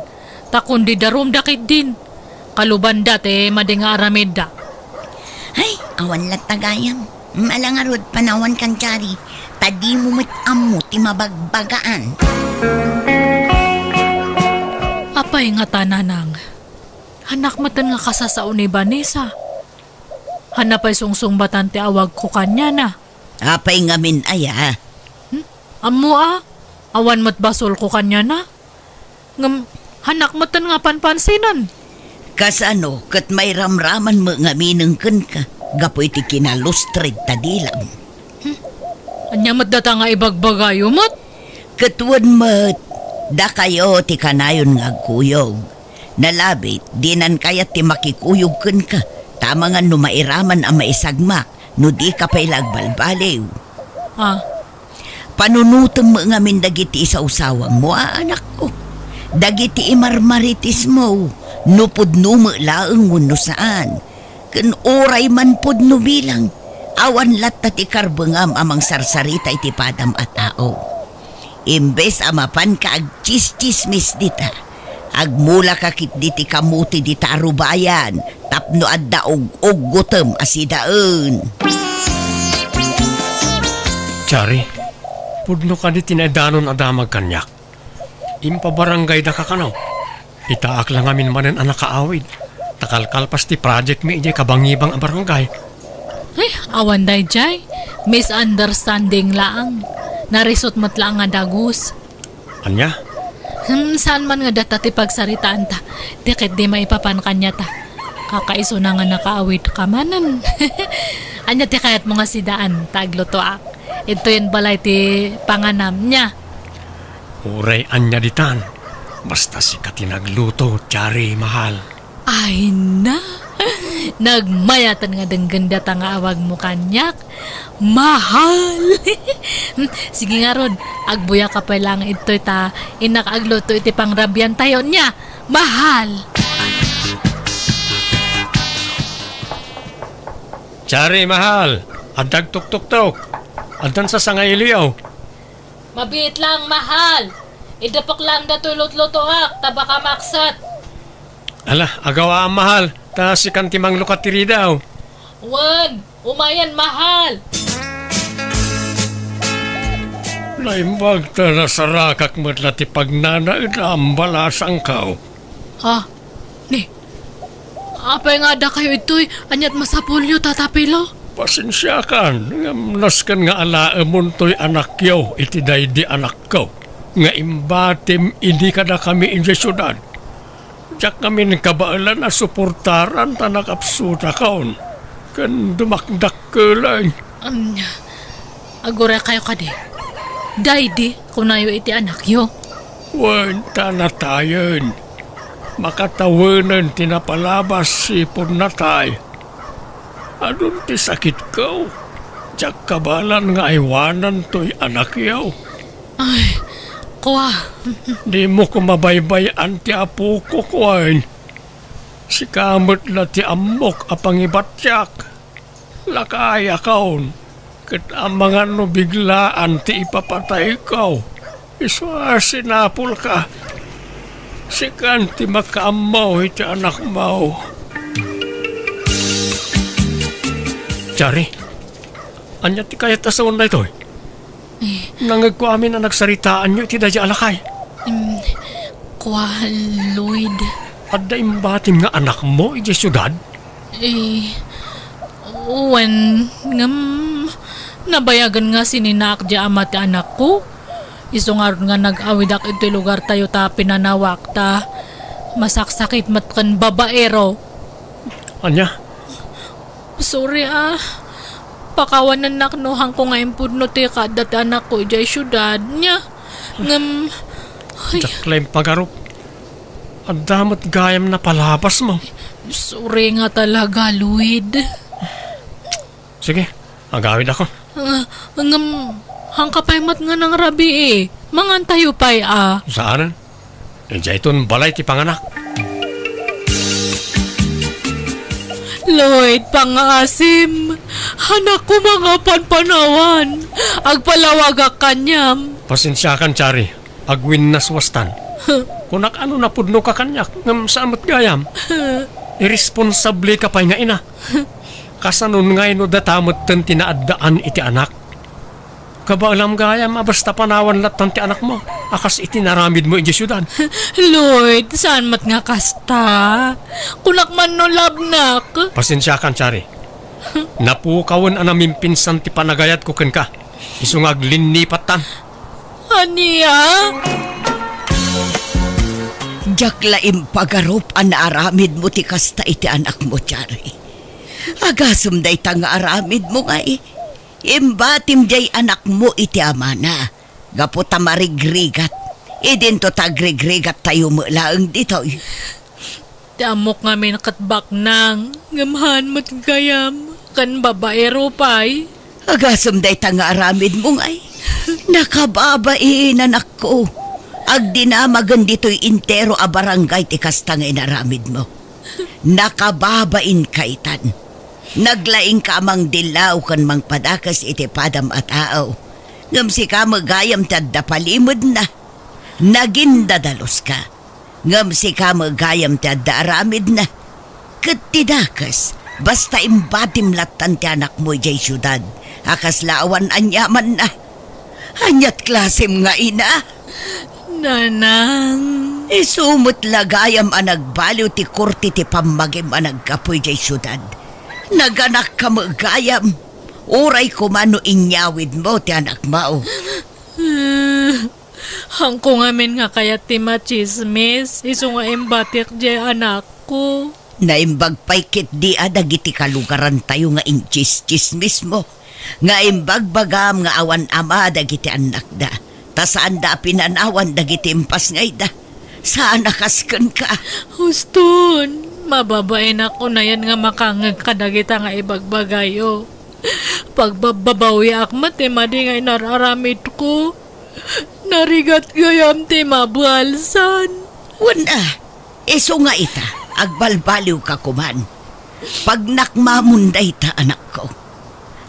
Ta kundi darumda ketdin. Kalubanda ti madi nga aramidda. Ay, awan latta gayam. Ala ngarud, panawankan, Chari. Ta dimo met ammo ti mabagbagaan. Apay ngata, Nanang? Hanak metten nga kasasao ni Vanessa. Hanna pay sungsungbatan ti awagko kaniana. Apay ngamin aya? Hmm? Ammo a, awan met basolko kaniana. Ngem, hannak metten nga panpansinan. Kasano ket mairamraman met ngaminen kenka gapu iti kinalustred ta dilam? Hmm? Ania met data nga ibagbagayo met? Ket wen met, dakayo ti kanayon nga agkuyog. Nalabit, dinan kayat ti makikuyog kenka, ta amangan no mairaman a maisagmak, no dika pay la agbalbaliw. Ah. Panunotem met ngamin dagiti isawsawangmo a anakko. Dagiti imarmaritismo, no pudno met laeng wenno saan. Ken uray man pudno bilang, awan latta ti karbengam a mangsarsarita iti padam a tao. Imbes a mapanka agtsistsismis dita, agmulaka ketdi ti kamote dita a rubayan tapno adda ug-uggutem a sidaen. Chari, pudno kadi ti naidanon a damag kaniak? Impabarangaydaka kano? Itaak la ngamin manen a nakaawid, ta kalkalpas ti project mi idiay kabangibang a barangay. Ay, awan daydiay. Misunderstanding laang. Narisot met laang nga dagus. Ania? Hmm, saan man nga data ti pagsaritaanta. Di ketdi maipapan kaniata. Kakaisuna nga nakaawid ka manen. Ania ti kayatmo nga sidaan, ta aglutoak? Idtoyen balay ti panganam, nia? Uray ania ditan, basta sika ti nagluto, Chari, mahal. Ay na! Nagmayaten nga denggen data nga awagmo kaniak. Mahal! Sige ngarud, agbuyaka pay laeng idtoy ta innak agluto iti pangrabiantayo, nia? Mahal! Chari, mahal! Adda agtuktuktok! Addan sasangailiyo! Mabiit lang, mahal. Idepek lang datoy lutlutoak, ta baka makset. Ala, agawaam, mahal. Ta sikan ti manglukat ti ridaw. Wen, umayen, mahal. Naimbag ta nasarakak met la ti pagnanaed a ambalasangkaw. Ha? Ni, apay nga addakayo itoy? Aniat masapulyo, Tata Pilo? Pasensiakan, ngem nasken nga alaemontoy anakyo iti daydi anakko nga imbatim idi kadakami idiay siudad. Diak ngamin kabaelan a suportaran ta nakapsutakon ken dumakdakkelan. Ania, aguraykayo kadi? Daydi, kunayo iti anakyo. Wen, ta natayen. Makatawenen ti napalabas sipud natay. Adun ti sakitko. Diak kabaelan nga aywanantoy anakyo. Ay, kua. Dimo koma baybay-an ti apoko, kuan. Sika met la ti ammok a pangibatiak. Lakayakon. Ket amangan no biglaan ti ipapatayko, isu a sinapulka. Sikan ti makaammo iti anakmo. Chari, ania ti kayat a sawen daytoy? Eh. Nangngegko amin a nagsaritaanyo iti daydiay a lakay. Em, kua, Lloyd. Adda imbatim nga anakmo idiay siudad? Eh, wen, ngem nabayagen nga sininaak diay ama ti anakko. Isu ngarud nga nag-awidak iti lugartayo ta pinanawak ta masaksakit met ken babaero. Ania? Sorry, ah. Pakawanennak no haanko nga impudno ti kaadda ti anakko idiay siudad. Nia, ngem, ay. Diak la impagarup. Adda met gayam napalabasmo. Sorry nga talaga, Lloyd. Sige, agawidakon. Ah, ngem, haanka pay met nga nangrabii. Mangantayo pay, ah. Saanen? Idiayton balay ti panganak. Lloyd, pangngaasim. Haanakon nga panpanawan. Agpalawagak kaniam. Pasensiakan, Chari. Agwinnaswastan. Kunak a no napudnoka kaniak, ngem saan met gayam. Irresponsableka pay nga ina. Kasanon ngay no data metten ti naaddaan iti anak? Kabaelam gayam a basta panawan lattan ti anakmo, a kas iti naramidmo idiay siudad. Lloyd, saan met nga kasta? Kunak man no labnak. Pasensiakan, Chari. Napukawen a namimpinsan ti panagayatko kenka. Isu nga aglinnipattan. Ania? Diak la impagarup a naaramidmo ti kasta iti anakmo, Chari. Agasem dayta nga aramidmo ngay. Imbatim diay anakmo iti amana, gapu ta marigrigat. Idinto ta agrigrigattayo met laeng ditoy. Ti ammok ngamin ket baknang, ngem haan met gayam, ken babaero pay. Agasem dayta nga aramidmo ngay. Nakababain, anakko. Agdinamagen ditoy entero a barangay ti kasta nga inaramidmo. Nakababainka itan. Naglaingka a mangdillaw ken mangpadakes iti padam a tao. Ngem sika met gayam ti adda palimedna. Nagindadaluska. Ngem sika met gayam ti adda aramidna. Ket ti dakes, basta imbatim lattan ti anakmo idiay siudad, a kasla awan aniamanna. Aniat klasem nga ina? Nanang. Isu met la gayam a nagbaliw ti korte ti pammagim a naggapu idiay siudad. Naganakka met gayam. Uray koma no inyawidmo ti anakmo. Haanko ngamin nga kayat ti matsismis, isu nga imbatik diay anakko. Naimbag pay ketdi a dagiti kalugarantayo nga intsistsismismo, nga imbagbagam nga awan ama dagiti annakda, ta saanda a pinanawan dagiti impasngayda. Saan a kas kenka. Huston, mababainak unayen nga makangngeg kadagita nga ibagbagayo. Pagbabbabawiak met ti madi nga inar-aramidko. Narigat gayam ti mabalsan. Wen a, isu nga ita, agbalbaliwka koman. Pagnakmamon dayta, anakko.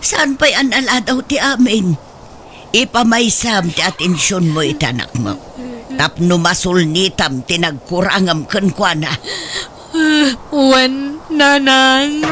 Saan pay a naladaw ti amin? Ipamaysam ti atensionmo iti anakmo. Tapno masulnitam ti nagkurangam kenkuana. Wen, nanang.